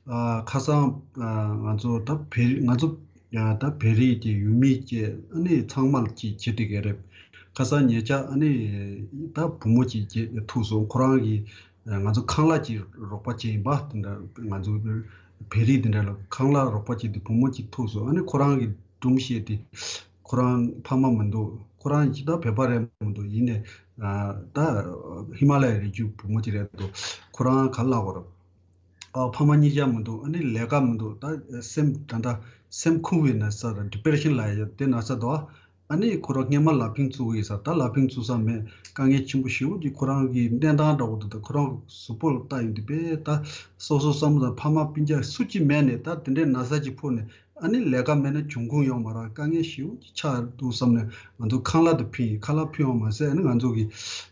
ཨ་ཁ་སང་ཨ་ང་ཚོ་ད་བོད་ང་ཚོ་ཡ་ད་བོད་རིགས་ཀྱི་ཡུལ་མི་ཀྱི་ཨ་ནི་ཚང་མ་ཀྱི་བྱེད་དེ་ག་རེད། ཁ་སང་ཉེ་ཆར་ཨ་ནི་ད་བུ་མོ་ཅིག་ཀྱི་ཐུག་སོང་། ཁོ་རང་གིས་ང་ཚོ་ཁང་གླ་ཅིག་རོགས་པ་བྱས་ཡིན་པ། དེ་འདྲ་ང་ཚོ་བོད་རིགས་དེ་འདྲ་ལ་ཁང་གླ་རོགས་པ་བྱས་ཏེ་བུ་མོ་ཅིག་ཐུག་སོང་། ཨ་ནི་ཁོ་རང་གི་སྒྲུང་བཤད་དེ། ཁོ་རང་ཕ་མ་མི་འདུག་ཁོ་རང་ཅི་ད་བོད་པ་རེད་མི་འདུག་ཡིན་ནས་ད་ཧི་མ་ལ་ཡའི་རི་རྒྱུད་བུ་མོ་ཅིག་རེད་འདུག་ཁོ་རང་ག་ལ་བར། ཨ་ཕ་མ་གཉིས་ཀ་མི་འདུག་ཨ་ནི་ལས་ཀ་མི་འདུག་ད་སེམས་ད་ལྟ་སེམས་ཁུག་པའི་ན་ས་དང་ཌི་པེ་རེ་ཤན་ལ་ཡ་དེ་ན་ས་དོ། ཨ་ནི་ཁོ་རང་སྔས་མ་ལ་ཕིང་བཙུགས་ཡིན་ས་ད་ལ་ཕིང་བཙུགས་ས་མེད་དཀའ་ངལ་ཆེན་པོ་ཞེ་པོ་ཅིག་ཁོ་རང་གི་གནས་སྟངས་འདྲ་བོ་འདུག་ད་ཁོ་རང་གཟུགས་པོ་ལ་ལྟ་ཡོང་དུས་པས་ད་སོ་སོ་བསམ་བློ་དང་ཕ་མ་སྤུན་ཀྱག་སུ་གཅིག་མེད་ནས་ད་དེ་འདྲའི་ན་ས་ཅིག་ཕོག་ནས། ཨ་ནི་ལས་ཀ་མེད་ན་འབྱུང་ཁུངས་ཡོང་མ་རེད། དཀའ་ངལ་ཞེ་པོ་ཅིག་ཆགས་འདུག་བསམ་ནས་ང་ཚོ་ཁང་གླ་དུ་ཕུལ་ཡིན། ཁང་གླ་ཕུལ་བ་མ་ཟད་ཨ་ནི་ང་ཚོ་གི་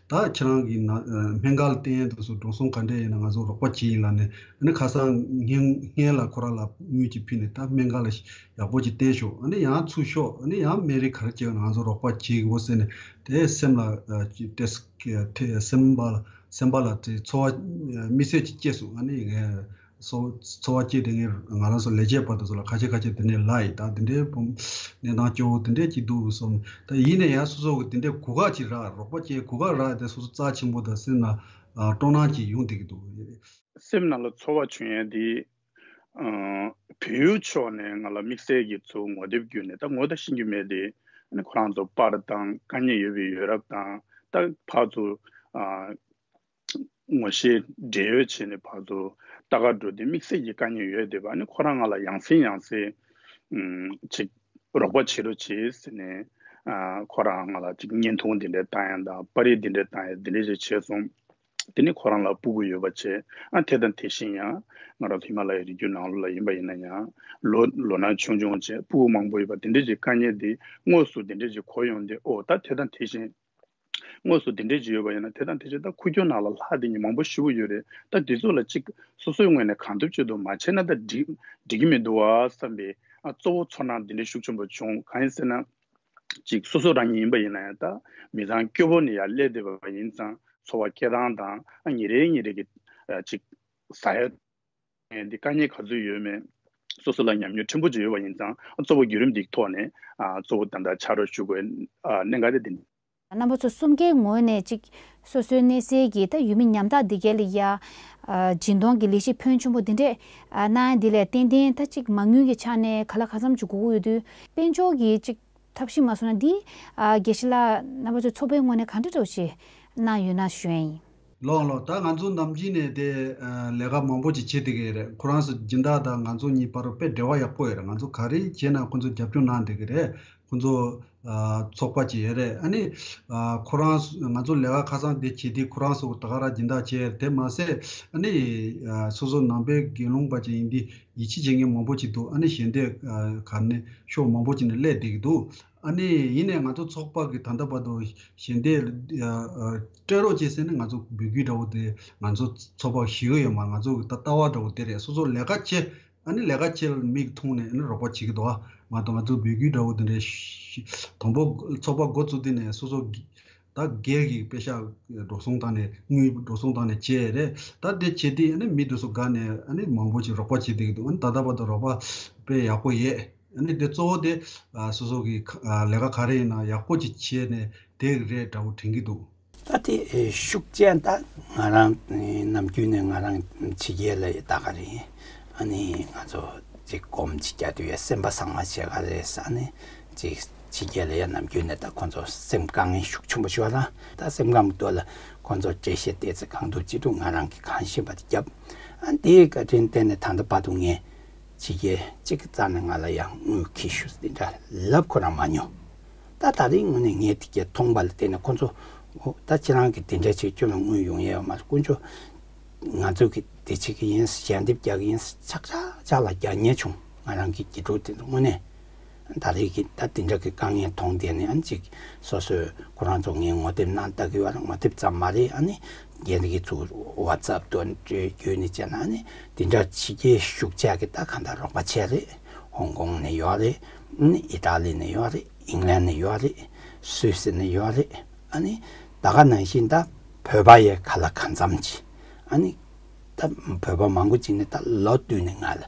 ད་ཁྱེད་རང་གི་ན་སྨན་ཁང་ལ་བསྟེན་ཡས་དུ་སུ་འགྲོ་སོང་ག་འདྲས་ཡིན་ན་ང་ཚོ་རོགས་པ་བྱེད་ཡིན་ལ་ནས་ཨ་ནི་ཁ་སང་སྔན་སྔན་ལ་ཁོ་རང་ལ་དངུལ་ཅིག་ཕུལ་ནས་ད་སྨན་ཁང་ལ་ཡག་པོ་ཅིག་བསྟེན་ཤོག་ཨ་ནི་ཡང་ཚུར་ཤོག་ཨ་ནི་ཡང་སྨན་རིགས་ག་རེ་བྱེད་ན་ང་ཚོ་རོགས་པ་བྱེད་དགོས་ཟེར་ནས་དེ་སེམས་ལ་ཨ་ཅིག་དེ་དེ་སེམས་པ་ལ་སེམས་པ་ལ་དེ་ཚོར་བ་དམིགས་བསལ་ཅིག་སྐྱེས་སོང་། ཨ་ནི་ངས། སོ་འཚོ་བ་སྐྱེལ་དེ་ངས་ང་རང་ཚོ་ལས་བྱེད་པ་དེ་ཚོ་ལ་ཁ་ཤས་ཁ་ཤས་དེ་ནས་ལབ་ཡིན། ད་དེ་འདྲའི་བུ་གནས་སྟངས་སྐྱོ་བོ་དེ་འདྲས་ཅིག་འདུག་བསམ། ད་ཡིན་ན་ཡང་སོ་སོ་གི་དེ་འདྲའི་གོ་སྐབས་ཅིག་རག་རོགས་པ་བྱེད་གོ་སྐབས་རག་དེ་སོ་སོ་རྩ་ཆེན་པོ་དང་སེམས་ལ་སྤྲོ་སྣང་ཅིག་ཡོང་བསྡད་ཀྱི་འདུག་སེམས་ནང་ལ་ཚོར་བ་བྱུང་ཡས་དེ་བོད་ཡུལ་ཕྱོགས་ནས་ང་ལ་དམིགས་བསལ་གྱི་ཚུར་ངོ་དེབ་བརྒྱུད་ནས་ད་ངོ་ད་ཤེས་རྒྱུ་མེད་དེ་ཁོ་རང་ཚོ་པར་དང་དཀའ་ངལ་ཡོད་པའི་ཡོད་རབས་དང་ད་ཕར་ཚུར། ངོ་ཤེས་འབྲེལ་ཡོད་བྱས་ནས་བར་དུ་ལྟ་ག་འགྲོ་དུས་དམིགས་བསལ་གྱི་དཀའ་ངལ་ཡོད་བསྡད་པ་ནི་ཁོ་རང་ང་ལ་ཡང་སེ་ཡང་སེ་ཅིག་རོགས་པ་བྱེད་རོགས་བྱེད་ཟེར་ནས་ཁོ་རང་ང་ལ་ཅིག་བརྙན་ཐུང་འདི་འདྲ་བཏང་ཡང་དང་པར་རིས་འདི་འདྲ་བཏང་ཡང་འདི་འདྲ་ཞིག་བྱས་སོང་། དེ་ནི་ཁོ་རང་ལ་སྤུ་གུ་ཡོད་པ་བྱས་ཨ་དེ་དང་དེ་བཞིན་ཡང་ང་རང་ཚོ་ཧི་མ་ལ་ཡའི་རི་རྒྱུད་ནང་ལོགས་ལ་ཡིན་པ་ཡིན་ན་ཡང་ལོ་ལོ་ན་ཆུང་ཆུང་བྱས་སྤུ་གུ་མང་པོ་ཡོད་པ་དེ་འདྲ་ཞིག་དཀའ་ངལ་འདི་དངོས་སུ་དེ་འདྲ་ཞིག་གོ་ཡོང་དུས་ཨོ་ད་དེ་དང་དེ་བཞིན། དངོས་སུ་དེ་འདྲས་ཅིག་ཡོད་པ་ཡིན་ན་དེ་དང་དེ་བཞིན་ད་ཁུག་ཀྱོག་ནང་ལ་ལྷག་བསྡད་མཁན་མང་པོ་ཞེ་པོ་ཡོད་རེད། ད་འདི་ཚོ་ལ་གཅིག་སོ་སོའི་ངོས་ནས་གང་ཐུབ་ཅི་ཐུབ་མ་བྱས་ན་ད་འགྲིག་འགྲིག་གི་མི་འདུག་བ་བསམ་པའི་ཨ་གཙོ་བོ་ཚོར་སྣང་འདི་འདྲས་ཤུགས་ཆེན་པོ་བྱུང་། གང་ཡིན་ཟེར་ན་གཅིག་སོ་སོ་རང་ཉིད་ཡིན་པ་ཡིན་ན་ཡང་ད་མི་ཚང་སྐྱོ་པོ་ནས་ཡར་སླེབས་བསྡད་པ་ཡིན་ཙང་ཚོར་བ་སྐྱེ་སྟངས་དང་ཨ་ཉིན་རེ་ཉིན་རེ་གི་ཨ་གཅིག་ཟ་ཡ། འདི་དཀའ་ངལ་ག་ཚོད་ཡོད་མེད་སོ་སོ་ལ་ཉམས་མྱོང་ཕྲན་བུ་ཅིག་ཡོད་པ་ཡིན་ཙང་གཙོ་བོ་བརྒྱུད་རིམ་འདིའི་ཐོག་ནས་གཙོ་བོ་ད་ལྟ་ཕྱག་རོགས་ཞུ་དགོས་གནད་འགག་དེ་འདི། རྣམ་པ་ཚོ་གསུམ་ཀའི་ངོས་ནས་གཅིག་སོ་སོའི་གནས་སའི་གི་ད་ཡུལ་མི་ཉམ་ཐག་འདི་གའི་ལ་ཡ་སྦྱིན་གཏོང་གི་ལས་གཞི་ཕོན་ཆེན་པོ་འདི་འདྲས་གནང་ཡ་འདི་ལས་ཏན་ཏན་ད་གཅིག་མ་དངུལ་གྱི་ཆ་ནས་ག་ལ་ག་ཙམ་ཅིག་དགོས་ཀྱི་ཡོད་དུས་དཔལ་འབྱོར་གྱི་གཅིག་ཐབས་ཤེས་མ་བཟོ་ན་འདི་དགེ་བཤེས་ལགས་རྣམ་པ་ཚོའི་ཚོགས་པའི་ངོས་ནས་ག་འདྲ་འདྲ་བོ་ཞིག་གནང་ཡོད་ན་ཞུ་ཡ་ཡིན། ལགས་ལགས། ད་ང་ཚོ་ནམ་རྒྱུན་ནས་དེ་ལས་ཀ་མང་པོ་ཅིག་བྱེད་བསྡད་ཀྱི་རེད། ཁོ་རང་ཚོ་སྦྱིན་བདག་དང་ང་ཚོ་གཉིས་བར་དུ་དཔེ་འབྲེལ་བ་ཡག་པོ་ཡོད་རེད། ང་ཚོ་ག་རེ་བྱས་ན་ཁོ་ཚོ་རྒྱབ་སྐྱོར་གནང་བསྡད་ཀྱི་རེད། ཁོ་ཚོ་ཚོགས་པ་ཅིག་ཡོད་རེད། ཨ་ནི་ཁོ་རང་ང་ཚོ་ལས་ཀ་ཁ་སང་དེ་བྱེད་དུས་ཁོ་རང་ཚོ་ད་ག་རང་སྦྱིན་བདག་བྱས་རེད། དེ་མ་ཟད་ཨ་ནི་སོ་སོ་ནང་པའི་དགེ་སློང་པ་ཅིག་ཡིན་དུས་ཡིད་ཆེས་བྱེད་མཁན་མང་པོ་ཅིག་འདུག་ཨ་ནི་ཞལ་འདེབས་ག་ནས་ཕྱོགས་མང་པོ་ཅིག་ནས་སླེབས་བསྡད་ཀྱི་འདུག་ཨ་ནི་ཡིན་ནའི་ང་ཚོ་ཚོགས་པ་གི་ད་ལྟ་བར་དུ་ཞལ་འདེབས་སྤྲད་རོགས་བྱེད་ཟེར་ནས་ང་ཚོ་འབོད་སྐུལ་འདྲ་བོ་དེ་ང་ཚོ་ཚོགས་པ་ཞུ་གི་ཡོད་མ་རེད། ང་ཚོ་གི་ད་ལྟ་བ་འདྲ་བོ་དེ་རེད། སོ་སོ་ལས་ཀ་བྱེད་ཨ་ནི་ལས་ཀ་བྱེད་ལ་མིག་མཐོང་ནས་ཨ་ནི་རོགས་པ་བྱེད་ཀྱི་འདུག་ཨ་མ་གཏོགས་ང་ཚོ་འབོད་སྐུལ་འདྲ་བོ་དེ་འདྲའི་དང་པོ་ཚོགས་པ་འགོ་བཙུགས་དུས་ནས་སོ་སོ་གི་ད་སྒེར་གྱི་པེ་ཤག་འགྲོ་སོང་བཏང་ནས་དངུལ་འགྲོ་སོང་བཏང་ནས་བྱས་རེད། ད་དེ་བྱེད་དུས་ཨ་ནི་མི་དེ་ཚོ་དགའ་ནས་ཨ་ནི་མང་པོ་ཅིག་རོགས་པ་བྱེད་བསྡད་ཀྱི་འདུག་ཨ་ནི་ད་ལྟ་བར་དུ་རོགས་པ་དཔེ་ཡག་པོ་ཡོད། ཨ་ནི་དེ་གཙོ་བོ་དེ་ཨ་སོ་སོ་གི་ཁ་ཨ་ལས་ཀ་ག་རེ་ཡིན་ན་ཡག་པོ་ཅིག་བྱས་ནས་དེ་རེད་འདྲ་བོ་དྲན་གྱི་འདུག་ད་དེ་ཨེ་ཤུགས་ཆེན་ད་ང་རང་ནམ་རྒྱུན་ནས་ང་རང་ཕྱི་རྒྱལ་ལ་ཡི་ད་ག་རེ་ཡིན། ཨ་ནི་ང་ཚོ་ཅིག་སྒོམ་ཅིག་རྒྱག་དུས་ཡ་སེམས་པ་བཟང་མ་བྱེད་ག་རེ་ཟ་ནི་ཅིག་ཕྱི་རྒྱལ་ལ་ཡ་ནམ་རྒྱུན་ནས་ད་ཁོ་ཚོ་སེམས་དཀའ་ངལ་ཤུགས་ཆེན་པོ་ཞིག་ཡོད་ལ་ད་སེམས་ཁམས་ཐོག་ལ་ཁོ་ཚོ་འགྲེལ་བཤད་ཏོག་ཙམ་གང་ཐུབ་ཅི་ཐུབ་ང་རང་གིས་གང་ཤེས་པ་དེ་བརྒྱབ། ཨ་ནི་དེའི་བཀའ་དྲིན་བརྟེན་ནས་ད་ལྟ་བར་དུ་ངས། ཕྱི་རྒྱལ་གཅིག་གི་རྩ་ནས་ང་ལ་ཡང་དངུལ་ཁྱེར་ཤོག་འདི་འདྲ་ལབ་ཁོ་རང་མ་མྱོང་། ད་ད་རེས་དངོས་གནས་ངས་དེ་གས་མཐོང་པ་ལ་བརྟེན་ནས་ཁོ་ཚོ་ཨོ་ད་ཁྱེད་རང་གིས་དེ་འདྲ་བྱེད་ཁྱོད་ལ་དངུལ་ཡོང་ཡས་ཡོད་མ་རེད། དཀོན་མཆོག་ང་ཚོ་གིས་དེ་བྱེད་ཀྱི་ཡིན་ཞལ་འདེབས་རྒྱག་གི་ཡིན་ཆག་ཆག་ཆག་ལ་རྒྱག་ཉེན་བྱུང་། ང་རང་གི་དགེ་ཕྲུག་དེ་ཚོ་དངོས་གནས་ད་རེས་ཀྱི་ད་དེ་འདྲ་གི་དཀའ་ངལ་མཐོང་བསྡད་ནས་ཨ་ནི་ཅིག་སོ་སོས་ཁོ་རང་ཚོ་ངས་ངོ་དེབ་གནང་ལྟ་གི་ཡོད་རེད། ངོ་དེབ་ཙམ་མ་རེད། ཨ་ནི་རྒན་གྱི་ཚུར་ཝ་ཙབ་དུ་བརྒྱུད་ནས་བྱས་ན་ཨ་ནི་དེ་འདྲ་ཕྱི་རྒྱལ་ཤུགས་ཆེ་གི་ད་གང་ལྟར་རོགས་པ་བྱས་རེད། ཧོང་ཀོང་ནས་ཡོད་རེད། ཨ་ནི་ཨི་ཏཱ་ལི་ནས་ཡོད་རེད། ཨིང་ལན་ནས་ཡོད་རེད། སུད་སི་ནས་ཡོད་རེད། ཨ་ནི་ད་ག་ནང་བཞིན་ད་བོད་པ་ཡས་ག་ལ་གང་འཚམ་ཅིག་ཨ་ནི་ད་བོད་པ་མང་པོ་ཅིག་ནི་ད་ལོ་བསྟུད་ནས་ང་ལ་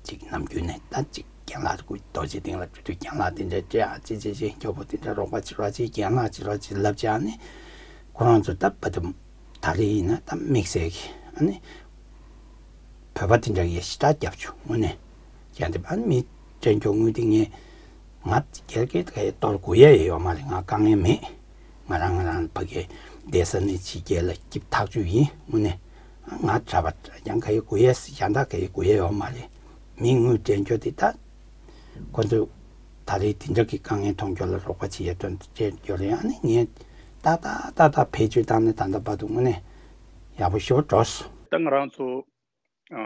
ཅིག་ནམ་རྒྱུན་ནས་ད་ཅིག་རྒན་ལགས་སྐུ་རྡོ་རྗེ་སྟེང་ལ་སྤྲུལ་དུས་རྒན་ལགས་དེ་འདྲ་སྤྲད་ཨ་ཅི་ཅི་ཅི་སྐྱོ་པོ་དེ་འདྲ་རོགས་པ་བྱེད་རོགས་ཅི་རྒན་ལགས་བྱེད་རོགས་ཅི་ལབ་བྱས་ཨ་ནི་ཁོ་རང་ཚོ་ད་བ་དུ་ད་རེས་ཡིན་ན་ད་དམིགས་བསལ་གྱི་ཨ་ནི་བོད་པ་དེ་འདྲ་གི་ཞེ་དྲག་རྒྱབ་བྱུང་དངོས་གནས་ཀྱང་དེ་ཨ་ནི་མི་སྤྲད་མགྱོགས་དངུལ་དེ་ངས་ ང་སྒེར་གྱི་ག་ཡེ་གཏོར་དགོས་ཡ་ཡོད་མ་རེད། ང་དཀའ་ངལ་མེད། ང་རང་ང་རང་ཕ་གི་བསྡད་ས་ནས་ཕྱི་རྒྱལ་ལ་སྐྱིད་ཐག་ཆོད་ཡིན། དངོས་གནས་ང་གྲྭ་པ་ཡང་ག་ཡེ་དགོས་ཡ་ཞེ་དྲག་ག་ཡེ་དགོས་ཡ་ཡོད་མ་རེད། མི་དངུལ་སྤྲད་རྒྱུ་དེ་ད་ཁོ་ཚོས་ད་རེས་དེ་འདྲ་གི་དཀའ་ངལ་མཐོང་རྒྱུ་ལ་རོགས་པ་བྱེད་ཡ་དོན་དུ་སྤྲད་རྒྱུ་རེད། ཨ་ནི་ངས་ཏག་ཏག་ཏག་ཏག་བེད་སྤྱོད་བཏང་ནས་ད་ལྟ་བར་དུ་དངོས་གནས་ཡག་པོ་ཞེ་པོ་འགྲོ་སོང་། ད་ང་རང་ཚོ་ཨ་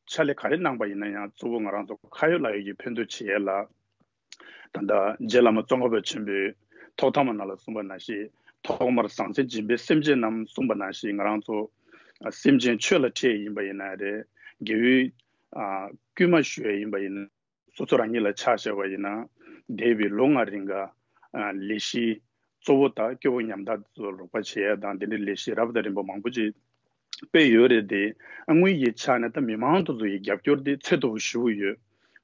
ཕྱག་ལས་ག་རེ་གནང་པ་ཡིན་ན་ཡང་གཙོ་བོ་ང་རང་ཚོ་ཁ་ཡོད་ལག་ཡོད་ཀྱི་ཕན་ཐོགས་བྱེད་ཡས་ལ། ད་ལྟ་རྗེ་བླ་མ་ཙོང་ཁ་པ་ཆེན་པོས་ཐོག་ཐ་མ་ནང་ལ་གསུངས་པ་ནང་བཞིན། ཐོག་མར་ཟང་ཟིང་སྦྱིན་པས་སེམས་ཅན་རྣམས་གསུངས་པ་ནང་བཞིན། ང་རང་ཚོ་ཨ་སེམས་ཅན་ཆོས་ལ་འཕྲད་ཡིན་པ་ཡིན་ན་རེད། དགེ་བའི་ཨ་བསྐུལ་མ་ཞུ་ཡས་ཡིན་པ་ཡིན་ན། སོ་སོ་རང་ཉིད་ལ་ཆ་བཞག་པ་ཡིན་ན། འདས་པའི་ལོ་ལྔ་རིང་ག་ཨ་ལས་གཞི་གཙོ་བོ་དང་སྐྱོ་བོ་ཉམ་ཐག་ཚོར་རོགས་པ་བྱེད་ཡ་དང་། དེ་འདྲའི་ལས་གཞི་རབ་དང་རིམ་པ་མང་པོ་ཅིག་སྤེལ་ཡོད་རེད་དེ། ཨ་དངོས་ཡོད་ཆ་ནས་ད་མི་མང་དེ་ཚོ་ཡི་རྒྱབ་སྐྱོར་དེ་ཚད་མཐོ་པོ་ཞེ་པོ་ཡོད།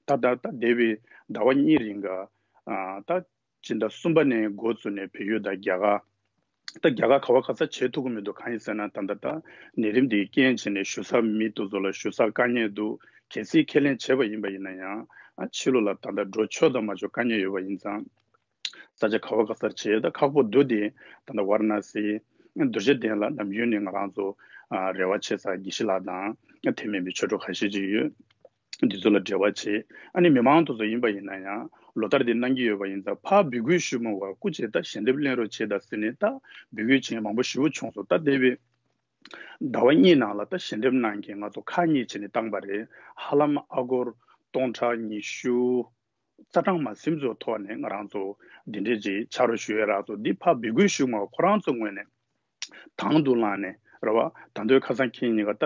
ད་ད་ད་འདས་པའི་ཟླ་བ་གཉིས་རིང་ག་ཨ་ད་སྤྱི་ཟླ་གསུམ་པ་ནས་འགོ་བཙུགས་ནས་བལ་ཡུལ་དང་རྒྱ་གར། ད་རྒྱ་གར་ག་བ་ག་ས་བྱེད་ཐུབ་ཀྱི་མི་འདུག་གང་ཡིན་ཟེར་ན། ད་ད་ད་ནད་རིམས་འདིའི་རྐྱེན་བྱས་ནས་བཞུགས་ས་མི་དེ་ཚོ་ལ་བཞུགས་སར་དཀའ་ངལ་འདུག་གལ་སྲིད་ཁས་ལེན་བྱས་པ་ཡིན་པ་ཡིན་ན་ཡང་། ཨ་ཕྱི་ལོགས་ལ་ད་ལྟ་འགྲོ་ཆོག་དང་མ་ཆོག་དཀའ་ངལ་ཡོད་པ་ཡིན་ཙང་། ས་ཆ་ག་བ་ག་སར་བྱེད་ཡ་ད་ཁག་པོ་འདུག་དེ། ད་ལྟ་ཝཱ་ར་ཎ་སི་རྡོ་རྗེ་གདན་ལ་ནམ་རྒྱུན་ནས་ང་རང་ཚོ་ཨ་རེ་བ་བྱེད་ས་དགེ་བཤེས་ལགས་དང་། དེ་མིན་པའི་ཆོས་གྲོགས་ཁ་ཤས་ཅིག་ཡོད། འདི་ཚོ་ལ་འབྲེལ་བ་བྱེད། ཨ་ནི་མི་མང་དེ་ཚོ་ཡིན་པ་ཡིན་ན་ཡང་ལོ་ལྟར་དེ་གནང་གི་ཡོད་པ་ཡིན་ཙང་། ཕར་འབོད་སྐུལ་ཞུ་མ་དགོས་པར་སྐུ་མཁྱེན་ད་ཞལ་འདེབས་ལེན་རོགས་བྱེད་དང་ཟེར་ནས་ད་འབོད་སྐུལ་བྱེད་མཁན་མང་པོ་ཞེ་པོ་བྱུང་སོང་། ད་འདས་པའི་ཟླ་བ་གཉིས་ནང་ལ་ད་ཞལ་འདེབས་གནང་མཁན་ང་ཚོ་ཁག་གཉིས་བྱས་ནས་བཏང་པ་རེད། ཧ་ལམ་ཨ་སྒོར་སྟོང་ཕྲག་ཉི་ཤུ་རྩ་གྲངས་མ་ཟིན་ཙམ་ཐོག་ནས་ང་རང་ཚོ་འདི་འདྲས་ཅིག་ཕྱག་རོགས་ཞུ་ཡས་རག་སོང་། འདི་ཕར་འབོད་སྐུལ་ཞུ་མ་དགོས་པར་ཁོ་རང་ཚོ་ངོས་ནས་དང་དུ་བླངས་ནས་རེད་བ། ད་དུང་ཁ་སང་ཁྱེད་གཉིས་ཀ་ད་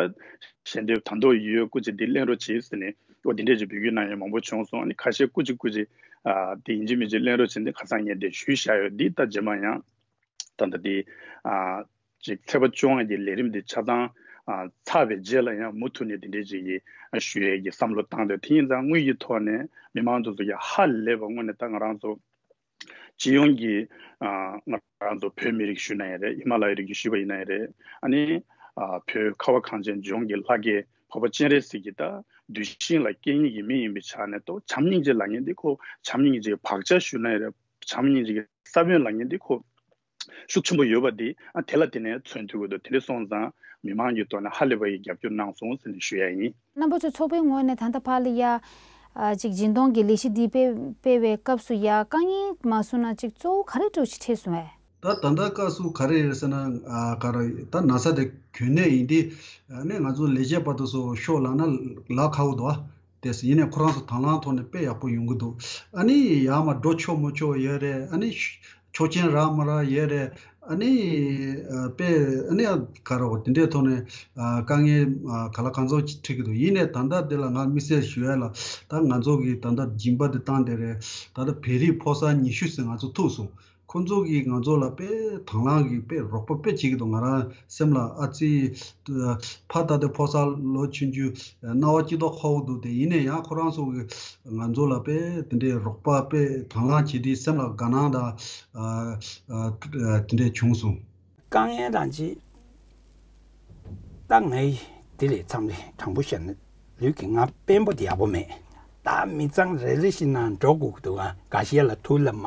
ཞལ་འདེབས་ད་དུང་ཡོད། སྐུ་མཁྱེན་འདི་ལེན་རོགས་བྱེད་ཟེར་ནས། འོ་འདི་འདྲས་ཅིག་འབོད་སྐུལ་གནང་ཡས་མང་པོ་བྱུང་སོང་། ཨ་ནི་ཁ་ཤས་སྐུ་མཁྱེན་སྐུ་མཁྱེན་ཨ་དེ་ཡིན་གཅིག་མིན་གཅིག་ལེན་རོགས་བྱེད། འདི་ཁ་སང་ངས་དེ་ཞུས་བཞག་ཡོད། འདི་ད་རྗེས་མ་ཡང་ད་ལྟ་འདི་ཨ་ཅིག་ཚེས་པ་བཅོ་ལྔ་གི་ལས་རིམ་འདི་ཆ་ཚང་ཨ་ཚར་བའི་རྗེས་ལ་ཡང་མུ་མཐུད་ནས་འདི་འདྲས་ཅིག་གི་ཨ་ཞུ་ཡས་ཀྱི་བསམ་བློ་བཏང་སྟེ། དེ་ཡིན་ཙང་དངོས་ཀྱི་ཐོག་ནས་མི་མང་ཚོ་ཚོ་ཡ་ཧ་ལས་པ་དངོས་གནས་ད་ང་རང་ཚོ་སྤྱི་ཡོངས་ཀྱི་ཨ་ང་རང་ཚོ་བོད་མི་རིགས་ཞུ་ན་ཡང་རེད། ཧི་མ་ལ་ཡའི་རི་རྒྱུད་ཞུས་པ་ཡིན་ན་ཡང་རེད། ཨ་ནི་ཨ་བོད་ཁ་བ་གངས་ཅན་ལྗོངས་ཀྱི་ལྷ་སྐལ་འཕགས་པ་སྤྱན་རས་གཟིགས་ཀྱི་ད་གདུལ་ཞིང་ལ་སྐྱེས་ནི་གི་མི་ཡིན་པའི་ཆ་ནས། ཏོ་བྱམས་སྙིང་རྗེ་ལབ་མཁན་འདི་ཁོ་བྱམས་སྙིང་རྗེ་བག་ཆགས་ཞུ་ན་ཡང་རེད། བྱམས་སྙིང་རྗེ་གི་ས་བོན་ལབ་མཁན་འདི་ཁོ་ཤུགས་ཆེན་པོ་ཡོད་པ་འདི་ཨ་དེ་ལ་དེ་ནས་མཚོན་ཐུབ་ཀྱི་འདུག་དེ་འདྲ་སོང་ཙང་མི་མང་གི་ཐོག་ནས་ཧ་ལས་པ་ཡི་རྒྱབ་སྐྱོར་གནང་སོང་ཟེར་ནས་ཞུ་ཡ་ཡིན། རྣམ་པ་ཚོ་ཚོགས་པའི་ངོས་ནས་ད་ལྟ་བར་ལ་ཡ། ཨ་ཅིག་སྦྱིན་གཏོང་གི་ལས་གཞི་འདི་སྤེལ་སྤེལ་བའི་སྐབས་སུ་ཡ་དཀའ་ངལ་མ་གསུངས་ན་ཅིག་གཙོ་བོ་ག་རེ་འདྲ་ཞིག་འཕྲད་སོང་བས། ད་ད་ལྟ་སྐབས་སུ་ག་རེ་རེད་ཟེར་ན། ཨ་ག་རེ་ད་ན་ཚ་དེ་གྱོན་ནས་ཡིན་དེ། ཨ་ནི་ང་ཚོ་ལས་བྱེད་པ་དེ་ཚོ་ཤོག་ལངས་ན་ལག་ཁ་པོ་འདུག་ཨ། དེ་ཡིན་ནས་ཁོ་རང་ཚོ་དང་བླངས་ཐོག་ནས་དཔེ་ཡག་པོ་ཡོང་གི་འདུག་ཨ་ནི་ཡར་མར་འགྲོ་ཆོག་མི་ཆོག་ཡོད་རེད། ཨ་ནི་ཆོག་མཆན་རག་མ་རག་ཡོད་རེད། ཨ་ནི་ཨ་དཔེ་ཨ་ནི་ག་རེ་འོ་དེ་འདྲའི་ཐོག་ནས་ཨ་དཀའ་ངལ་ཨ་ག་ལ་གང་འཚམ་ཅིག་འཕྲད་ཀྱི་འདུག་ཡིན་ནས་ད་ལྟ་འདི་ལ་ང་དམིགས་བསལ་ཞུ་ཡ་ལ། ད་ང་ཚོ་གི་ད་ལྟ་སྦྱིན་པ་འདི་བཏང་བསྡད་རེད། ད་ལྟ་བོད་རིགས་ཕོ་གསར་ཉི་ཤུ་ཙམ་ང་ཚོ་ཐུག་སོང་། ཁོང་ཚོ་གིས་ང་ཚོ་ལ་དཔེ་དང་བླངས་ཀྱིས་དཔེ་རོགས་པ་དཔེ་བྱེད་ཀྱི་འདུག་ང་རང་སེམས་ལ་ཨ་ཙི། ཕ་ད་ལྟ་ཕོ་གསར་ལོ་ཆུང་ཆུང་རྣ་བ་སྐྱིད་མདོག་ཁ་པོ་འདུག་དེ་ཡིན་ནས་ཡང་ཁོ་རང་ཚོ་གིས་ང་ཚོ་ལ་དཔེ་དེ་འདྲའི་རོགས་པ་དཔེ་དང་བླངས་བྱེད་དུས་སེམས་ལ་དགའ་སྣང་དང་ཨ་ཨ་དེ་འདྲའི་བྱུང་སོང་། དཀའ་ངལ་རང་ཅིག་ད་ངའི་དེ་ལས་མཚམས་རེ་དྲང་པོ་བཤད་ན། ལུས་ཀྱི་ང་དཔོན་པོ་དེ་ཡག་པོ་མེད། ད་མི་ཚང་རེ་རེ་བཞིན་ན་འགྲོ་དགོས་ཀྱི་འདུག་ཨ་འགའ་ཤས་ལ་ཐུགས་ལ་མ་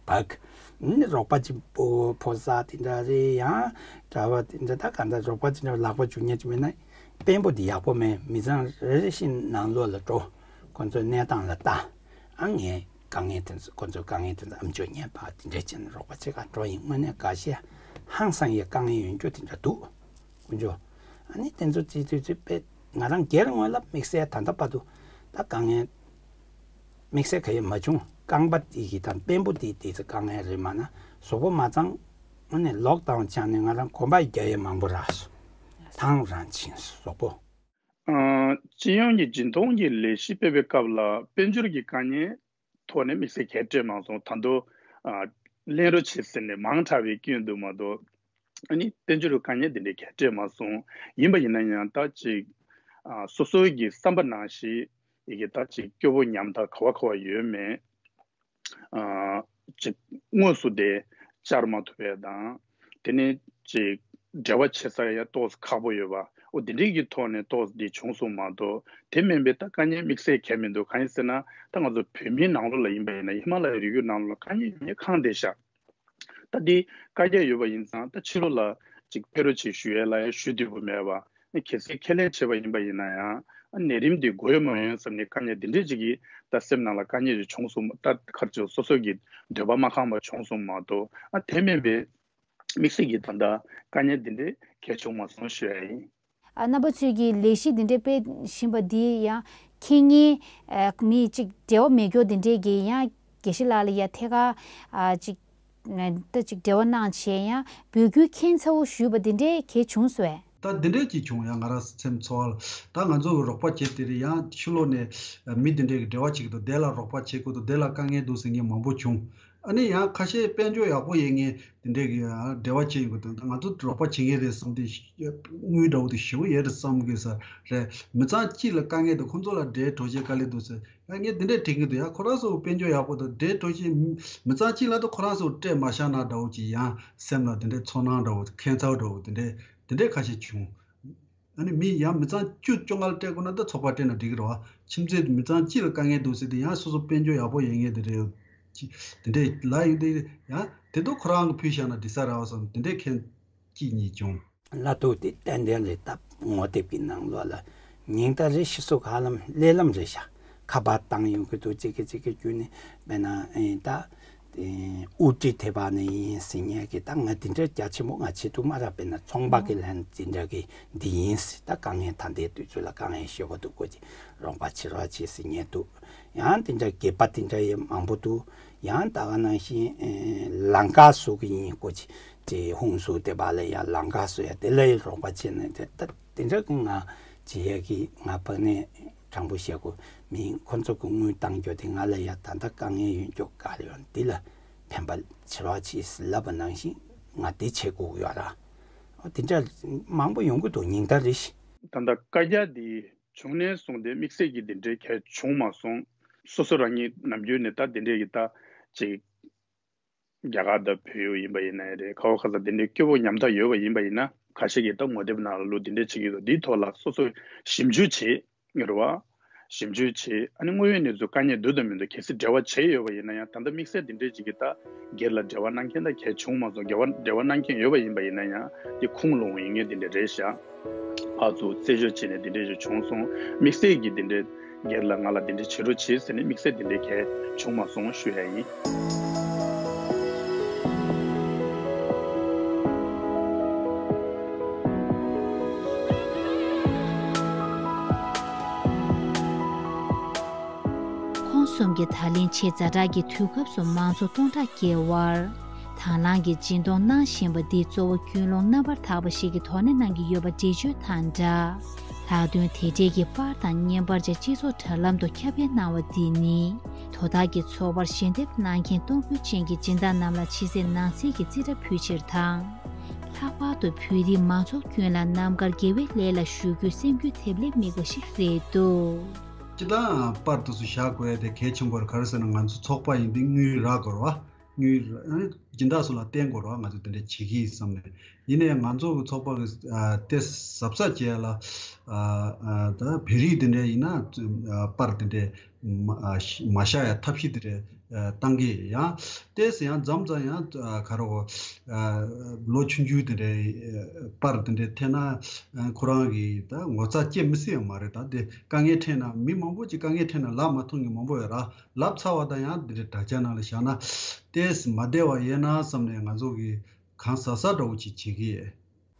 བབས། ཨ་ནི་རོགས་པ་གཅིག་པོ་ཕོ་གསར་དེ་འདྲ་རེད། ཡང་གྲྭ་པ་དེ་འདྲ་ད་ག་འདྲ་རོགས་པ་དེ་འདྲ་ལག་པ་འཇུ་མཁན་ཅིག་མེད་ན། དཔོན་པོ་དེ་ཡག་པོ་མེད། མི་ཚང་རེ་རེ་བཞིན་ནང་ལོགས་ལ་འགྲོ། ཁོ་ཚོའི་གནས་སྟངས་ལ་ལྟ། ཨ་ངས་དཀའ་ངལ་དེ་ཚོ་ཁོ་ཚོའི་དཀའ་ངལ་དེ་ཚོ་ཨམ་ཅོག་ཉན་པ་དེ་འདྲ་བྱས་ནས་རོགས་པ་བྱེད་ག་འགྲོ་ཡིན། དངོས་གནས་འགའ་ཤས་ཧང་སང་ཡས་དཀའ་ངལ་ཡོང་རྒྱུ་དེ་འདྲ་འདུག་དཀོན་མཆོག་ཨ་ནི་དེ་ཚོ་ཅི་ཅི་ཅི་དཔེ་ང་རང་སྒེར་ངོས་ལ་དམིགས་བསལ་ད་ལྟ་བར་དུ་ད་དཀའ་ངལ་དམིགས་བསལ་ག་ཡེ་མ་བྱུང་། རྐང་པ་དེ་གི་དང་དཔོན་པོ་དེ་དེ་ཚོ་དཀའ་ངལ་རེད། མ་ན་གཟུགས་པོ་མ་གཙང་། ཨ་ནི་ལོག་བཏང་ཆ་ནས་ང་རང་གོམ་པ་རྒྱག་ཡས་མང་པོ་རག་སོང་། དྭངས་རང་ཕྱིན་སོང་གཟུགས་པོ། ཨ་སྤྱི་ཡོངས་ཀྱི་སྦྱིན་གཏོང་གི་ལས་གཞི་སྤེལ་བའི་སྐབས་ལ་དཔལ་འབྱོར་གྱི་དཀའ་ངལ་ཐོག་ནས་དམིགས་བསལ་གལ་འཕྲད་མ་སོང་། ད་དུང་ཨ་ལེན་རོགས་བྱེད་ཟེར་ནས་མང་དྲགས་པའི་སྐྱོན་འདུག་མ་གཏོགས། ཨ་ནི་དཔལ་འབྱོར་གྱི་དཀའ་ངལ་དེ་འདྲའི་གལ་འཕྲད་མ་སོང་། ཡིན་པ་ཡིན་ན་ཡང་ད་ཅིག་ཨ་སོ་སོའི་གི་བསམ་པ་ནང་བཞིན་ཡི་གེ་ད་ཅིག་སྐྱོ་པོ་ཉམ་ཐག་ག་བ་ག་བ་ཡོད་མེད། ཨ་ཅིག་དངོས་སུ་དེ་བཅར་མ་ཐུབ་པ་དང་། དེ་ནས་ཅིག་འབྲེལ་བ་བྱེད་ས་ཡང་ཏོག་ཙམ་ཁག་པོ་ཡོད་པ། འོ་དེ་འདྲའི་གི་ཐོག་ནས་ཏོག་ཙམ་འདི་བྱུང་སོང་མ་གཏོགས། དེ་མིན་པའི་ད་དཀའ་ངལ་དམིགས་བསལ་གང་མི་འདུག་གང་ཡིན་ཟེར་ན། ད་ང་ཚོ་བོད་མིའི་ནང་ལོགས་ལ་ཡིན་པ་ཡིན་ན། ཧི་མ་ལ་ཡའི་རི་རྒྱུད་ནང་ལོགས་ལ་དཀའ་ངལ་ཡོད་མཁན་གང་བསྡད་ཤག་ད་འདི་བཀའ་རྒྱ་ཡོད་པ་ཡིན་ཙང་། ད་ཕྱི་ལོགས་ལ་ཅིག་ཕེབས་རོགས་བྱེད་ཞུ་ཡས་ལ་ཡང་ཞུ་འདོད་པོ་མེད་པ། གལ་སྲིད་ཁས་ལེན་བྱས་པ་ཡིན་པ་ཡིན་ན་ཡང་། ཨ་ནད་རིམས་འདི་འགོས་ཡོད་མ་ཡོད་བསམ་ནས་དཀའ་ངལ་འདི་འདྲས་ཅིག་གིས་ད་སེམས་ནང་ལ་དཀའ་ངལ་ཅིག་བྱུང་སོང་། ད་ག་རེ་ཟེར། སོ་སོ་གི་འདོད་པ་མ་ཁེངས་པ་བྱུང་སོང་མ་གཏོགས། ཨ་དེ་མིན་པའི་དམིགས་བསལ་གྱི་ད་ལྟ་དཀའ་ངལ་འདི་འདྲས་གང་བྱུང་མ་སོང་ཞུ་ཡ་ཡིན། ཨ་རྣམ་པ་ཚོས་ཀྱི་ལས་གཞི་འདི་འདྲས་སྤེལ་བཞིན་པ་འདི་ཡང་། ཁེ་ཉེན་ཨ་མི་གཅིག་འབྲེལ་བ་མེད་མཁན་འདི་འདྲས་ཀྱི་ཡང་དགེ་བཤེས་ལགས་ལ་ཡ་ཐད་ཀར་ཨ་ཅིག་ད་ཅིག་འབྲེལ་བ་གནང་བྱས་ཡང་འབོད་སྐུལ་ཁྱད་མཚར་པོ་ཞུས་པ་འདི་འདྲས་གང་བྱུང་སོང་བས། ད་འདི་འདྲས་ཅིག་བྱུང་ཡ། ང་རང་སེམས་ཚོར་བ་ལ། ད་ང་ཚོ་གི་རོགས་པ་བྱེད་དེ་རེད། ཡང་ཕྱི་ལོགས་ནས་མི་འདི་འདྲས་ཀྱི་འབྲེལ་བ་བྱེད་ཀྱི་འདུག་དེ་ལ་རོགས་པ་བྱེད་དགོས་འདུག་དེ་ལ་དཀའ་ངལ་འདུག་ཟེར་མཁན་མང་པོ་བྱུང་། ཨ་ནི་ཡང་ཁ་ཤས་དཔལ་འབྱོར་ཡག་པོ་ཡོད་མཁན་དེ་འདྲས་ཀྱི་ཡང་འབྲེལ་བ་བྱེད་ཡོང་གི་འདུག་ད་ང་ཚོ་རོགས་པ་བྱེད་མཁན་རེད་བསམ་སྟེ། དངུལ་འདྲ་བོ་དེ་ཞེ་པོ་ཡོད་རེད་བསམ་གི་ས་རེད། མི་ཚང་གཅིག་ལ་དཀའ་ངལ་འདུག་ཁོང་ཚོ་ལ་འབྲེལ་གྲོགས་བྱེད་དཀའ་ལས་འདུག་ཟེར། ཡང་ངས་དེ་འདྲས་དྲན་གི་འདུག་ཡང་ཁོ་རང་ཚོ་དཔལ་འབྱོར་ཡག་པོ་འདུག་འབྲེལ་གྲོགས་བྱེད་མི་མི་ཚང་གཅིག་ལ་ད་ཁོ་རང་ཚོ་སྤྲད་མ་བཞག་ན་འདྲ་བོ་ཅིག་ཡང་སེམས་ལ་དེ་འདྲས་ཚོར་སྣང་འདྲ་བོ། ཁྱད་མཚར་འདྲ་བོ་དེ་འདྲས་དེ་འདྲས་ཁ་ཤས་བྱུང་། ཨ་ནི་མི་ཡང་མི་ཚང་བཅུ་བཅོ་ལྔ་ལ་སྤྲད་དགོས་ན་ད་ཚོགས་པ་སྤྲད་ན་འགྲིག་གི་རེད་བ། ཁྱིམ་མཚེས་མི་ཚང་གཅིག་ལ་དཀའ་ངལ་འདུག་ཟེར་དུས། ཡང་སོ་སོ་དཔལ་འབྱོར་ཡག་པོ་ཡོད་མཁན་དེ་འདྲས་ཅིག་དེ་འདྲས་ལབ་ཡོང་དུས། ཡང་དེ་ཚོ་ཁོ་རང་གིས་ཕུལ་བཞག་ན་འགྲིག་ས་རེད་བ་བསམ། དེ་འདྲས་མཁན་གཅིག་གཉིས་བྱུང་། ལ་དུག་དེ་ཏན་ཏན་རེད། ད་ངོ་དེབ་ཀྱི་ནང་ལོགས་ལ་ཉིན་ལྟར་རེ་ཞིག་སུ་ཧ་ལམ་ལས་ལམ་རེད་ཤག་ཁ་པར་བཏང་ཡོང་གི་འདུག་གཅིག་གིས་གཅིག་གི་བརྒྱུད་ནས། དཔེར་ན་ཨེ་ད་དབུ་ཁྲིད་དེ་བ་ནས་ཡིན་ཟེར་མཁན་གྱི། ད་ང་དེ་འདྲ་རྒྱ་ཆེན་པོ་ང་བྱེད་ཐུབ་མ་རེད། དཔེར་ན་ཚོང་པ་གི་ལན་དེ་འདྲ་གི་འདི་ཡིན་ཟེར། ད་དཀའ་ངལ་ད་ལྟའི་དུས་ཚོད་ལ་དཀའ་ངལ་ཞེ་པོ་འདུག་ཁོ་ཅིག་རོགས་པ་བྱེད་རོགས་བྱེད་ཟེར་མཁན་འདུག་ཡང་དེ་འདྲ་སྒེར་པ་དེ་འདྲ་ཡང་མང་པོ་འདུག་ཡང་ད་ག་ནང་བཞིན་ཨེ་ལམ་ཁ་བཟོ་གི་ཡིན། ཁོ་ཅིག་དེ་ཧུང་སུ་དེ་བ་ལ་ཡང་ལམ་ཁ་བཟོ་ཡ་དེ་ལ་ཡང་རོགས་པ་བྱས་ནས། དེ་ད་དེ་འདྲ་གི་ང་བྱེད་ཡ་གི་ང་ཕ་ནས་དྲང་པོ་བཤད་དགོས། མི་ཁོ་ཚོ་གི་དངུལ་བཏང་རྒྱུ་དེ་ང་ལ་ཡ་ད་ལྟ་དཀའ་ངལ་ཡོད་རྒྱུ་ག་རེ་ཡོད་འདི་ལ་ཕན་པ་བྱེད་རོགས་བྱེད་ཟེར་ལབ་པ་ནང་བཞིན་ང་དེ་བྱེད་དགོས་ཀྱི་ཡོད་ར། འོ་དེ་འདྲ་མང་པོ་ཡོང་གི་འདུག་ཉིན་ལྟར་རེ་བཞིན། ད་ལྟ་བཀའ་རྒྱ་འདི་བྱུང་ནས་བཟུང་སྟེ་དམིགས་བསལ་གྱི་འདི་འདྲའི་གལ་བྱུང་མ་སོང་། སོ་སོ་རང་ཉིད་ནམ་རྒྱུན་ནས་ད་འདི་འདྲའི་གི་ད་ཅིག་རྒྱ་གར་དང་བལ་ཡུལ་ཡིན་པ་ཡིན་ན་ཡང་རེད། ག་བ་ག་ས་འདི་འདྲའི་སྐྱོ་བོ་ཉམ་ཐག་ཡོད་པ་ཡིན་པ་ཡིན་ན། ཁ་ཤས་ཀྱིས་ད་ངོ་དེབ་ནང་ལ་ལོ་འདི་འདྲའི་བྱེད་ཀྱི་འདུག་འདིའི་ཐོག་ལ་སོ་སོས་ཞིབ་འཇུག་བྱེད། རེད་བ། ཞིབ་འཇུག་བྱེད། ཨ་ནི་དངོས་ཡོད་གནས་ཚུལ་དཀའ་ངལ་འདུག་དང་མི་འདུག་གལ་སྲིད་འབྲེལ་བ་བྱས་ཡོད་པ་ཡིན་ན་ཡང་། ད་ལྟ་དམིགས་བསལ་འདི་འདྲའི་ཅིག་གིས་ད་སྒེར་ལ་འབྲེལ་བ་གནང་མཁན་ད་གལ་བྱུང་མ་སོང་། འབྲེལ་བ་འབྲེལ་བ་གནང་མཁན་ཡོད་པ་ཡིན་པ་ཡིན་ན་ཡང་། དེ་ཁུངས་ལུང་ཡིན་ངེས་འདི་འདྲ་རེད་ཤག་ཕར་ཚུར་རྩད་གཅོད་བྱས་ནས་འདི་འདྲ་ཞིག་བྱུང་སོང་། དམིགས་བསལ་གྱི་འདི་འདྲ་སྒེར་ལ་ང་ལ་འདི་འདྲ་བྱེད་རོགས་བྱེད་ཟེར་ནས་དམིགས་བསལ་འདི་འདྲ་གལ་བྱུང་མ་སོང་ཞུ་ཡ་ཡིན། ཁོང་གསུམ་གྱིས་ད་ལན་ཆེས་ཛ་དྲག་གི་དུས་སྐབས་སུ་མང་ཚོགས་སྟོང་ཕྲག་བརྒལ་བར་དང་བླངས་ཀྱིས་སྦྱིན་གཏོང་གནང་བཞིན་པ་འདི་གཙོ་བོ་ཀུན་སློང་རྣམ་པར་དག་པ་ཞིག་གི་དོ་སྣང་གནང་གི་ཡོད་པ་འགྲེལ་བརྗོད་དང་སྦྲགས། ལྷག་དོན་དེ་འབྲེལ་གྱི་པར་དང་བརྙན་པར་བཅས་སྤྱི་ཚོགས་དྲ་ལམ་དུ་ཁྱབ་སྤེལ་གནང་བ་འདི་ནི། དོ་བདག་གི་ཚོགས་པར་ཞལ་འདེབས་གནང་མཁན་གཏོང་ཕོད་ཅན་གྱི་སྦྱིན་བདག་རྣམས་ལ་ཕྱི་གསལ་ནང་གསལ་གྱི་རྩིས་ཁྲ་ཕུལ་ཕྱིར་དང་། ལྷག་པར་དུ་བོད་རིགས་མང་ཚོགས་ཀུན་ལ་རྣམ་དཀར་དགེ་བའི་ལས་ལ་ཞུགས་རྒྱུའི་སེམས་འགུལ་ཐེབས་ལེ་དམིགས་པ་ཞིག་རེད་འདུག་སྤྱིར་བཏང་པར་དེ་ཚོ་བཞག་དགོས་ཡ་དེ་གལ་ཆེན་པོ་རེད། ག་རེ་ཟེར་ན་ང་ཚོ་ཚོགས་པ་ཡིན་དུས་དངུལ་རག་དགོས་རེད་བ། དངུལ་རག་སྦྱིན་བདག་ཚོ་ལ་བརྟེན་དགོས་རེད་བ། ང་ཚོ་དེ་འདྲ་བྱེད་ཀྱི་ཡིན་བསམ་ནས། ཡིན་ནའི་ང་ཚོ་གི་ཚོགས་པ་གི་ཨ་དེ་གཟབ་གཟབ་བྱས་ལ། ཨ་ཨ་ད་བོད་རིགས་དེ་འདྲ་ཡིན་ན་ཨ་པར་དེ་འདྲ་མ་ཨ་ཤ་མ་བཞག་ཡ་ཐབས་ཤེས་དེ་འདྲ་ཨ་བཏང་གི་ཡང་། ཏོག་ཙམ་ཡང་མཚམས་མཚམས་ཡང་ཨ་ག་རེ་གོ་ཨ་ལོ་ཆུང་ཆུང་དེ་འདྲ་ཨ་པར་དེ་འདྲ་འཐེན་ན། ཨ་ཁོ་རང་གི་ད་ངོ་ཚ་སྐྱེ་མི་སྲིད་ཡང་མ་རེད། ད་དེ་དཀའ་ངལ་འཕྲད་ན་མི་མང་པོ་ཅིག་དཀའ་ངལ་འཕྲད་ན་ལབ་མ་ཐུབ་མཁན་མང་པོ་ཡོད་ར། ལབ་ཚར་བ་དང་ཡང་འདི་འདྲའི་དྲ་རྒྱ་ནང་ལ་བཞག་ན་ཏོག་ཙམ་མ་བདེ་བ་ཡོད་ན་བསམ་ནས་ང་ཚོ་གིས་གང་ཟག་ས་འདྲ་བོ་ཅིག་བྱེད་ཀྱི་ཡོད།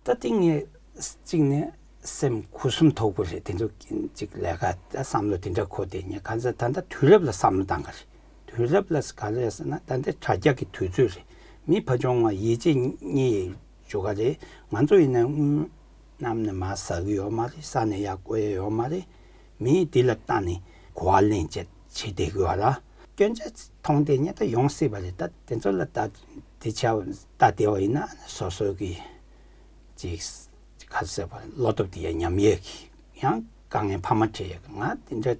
ད་ཏིང་ངེ་གཅིག་ནས་སེམས་ཁུ་སིམ་ཐོག་པོ་རེད། དེ་ཚོ་ཅིག་ལས་ཀ་ད་བསམ་བློ་དེ་འདྲ་འཁོར་བསྡད་ཉེ་གང་ཟག་ད་ལྟ་དུས་རབས་ལ་བསམ་བློ་བཏང་ག་རེད། དུས་རབས་ལ་ག་རེ་ཟེར་ན་ད་ལྟ་དྲ་རྒྱ་གི་དུས་ཚོད་རེད། མི་ཕ་ཆུང་བ་ཡིད་ཆེས་རྙེད་ཡོད་ཅོ་ག་རེད། ང་ཚོ་ཡིན་ན་དངུལ་གནམ་ནས་མར་ཟག་གི་ཡོད་མ་རེད། ས་ནས་ཡར་བཀོད་ཡ་ཡོད་མ་རེད། མིས་འདི་ལ་བལྟས་ནས་གོ་བ་ལེན་བྱེད་བྱེད་བསྡད་ཀྱི་ཡོད་ར། སྐྱོན་ཆ་མཐོང་དེ་ཉིད་ད་ཡོང་སྲིད་པ་རེད། ད་དེ་ཚོ་ལ་ད་དེ་ཆ་ལྟ་བསྡད་པ་ཡིན་ན་སོ་སོ་གི་ཅིག་ཁ་ཟེར་བ་བློ་སྟོབས་དེ་ཡང་ཉམས་ཡས་ཀྱི་ཡང་དཀའ་ངལ་འཕར་མ་འཕྲད་ཡས་ཀྱི་ང་དེ་འདྲ་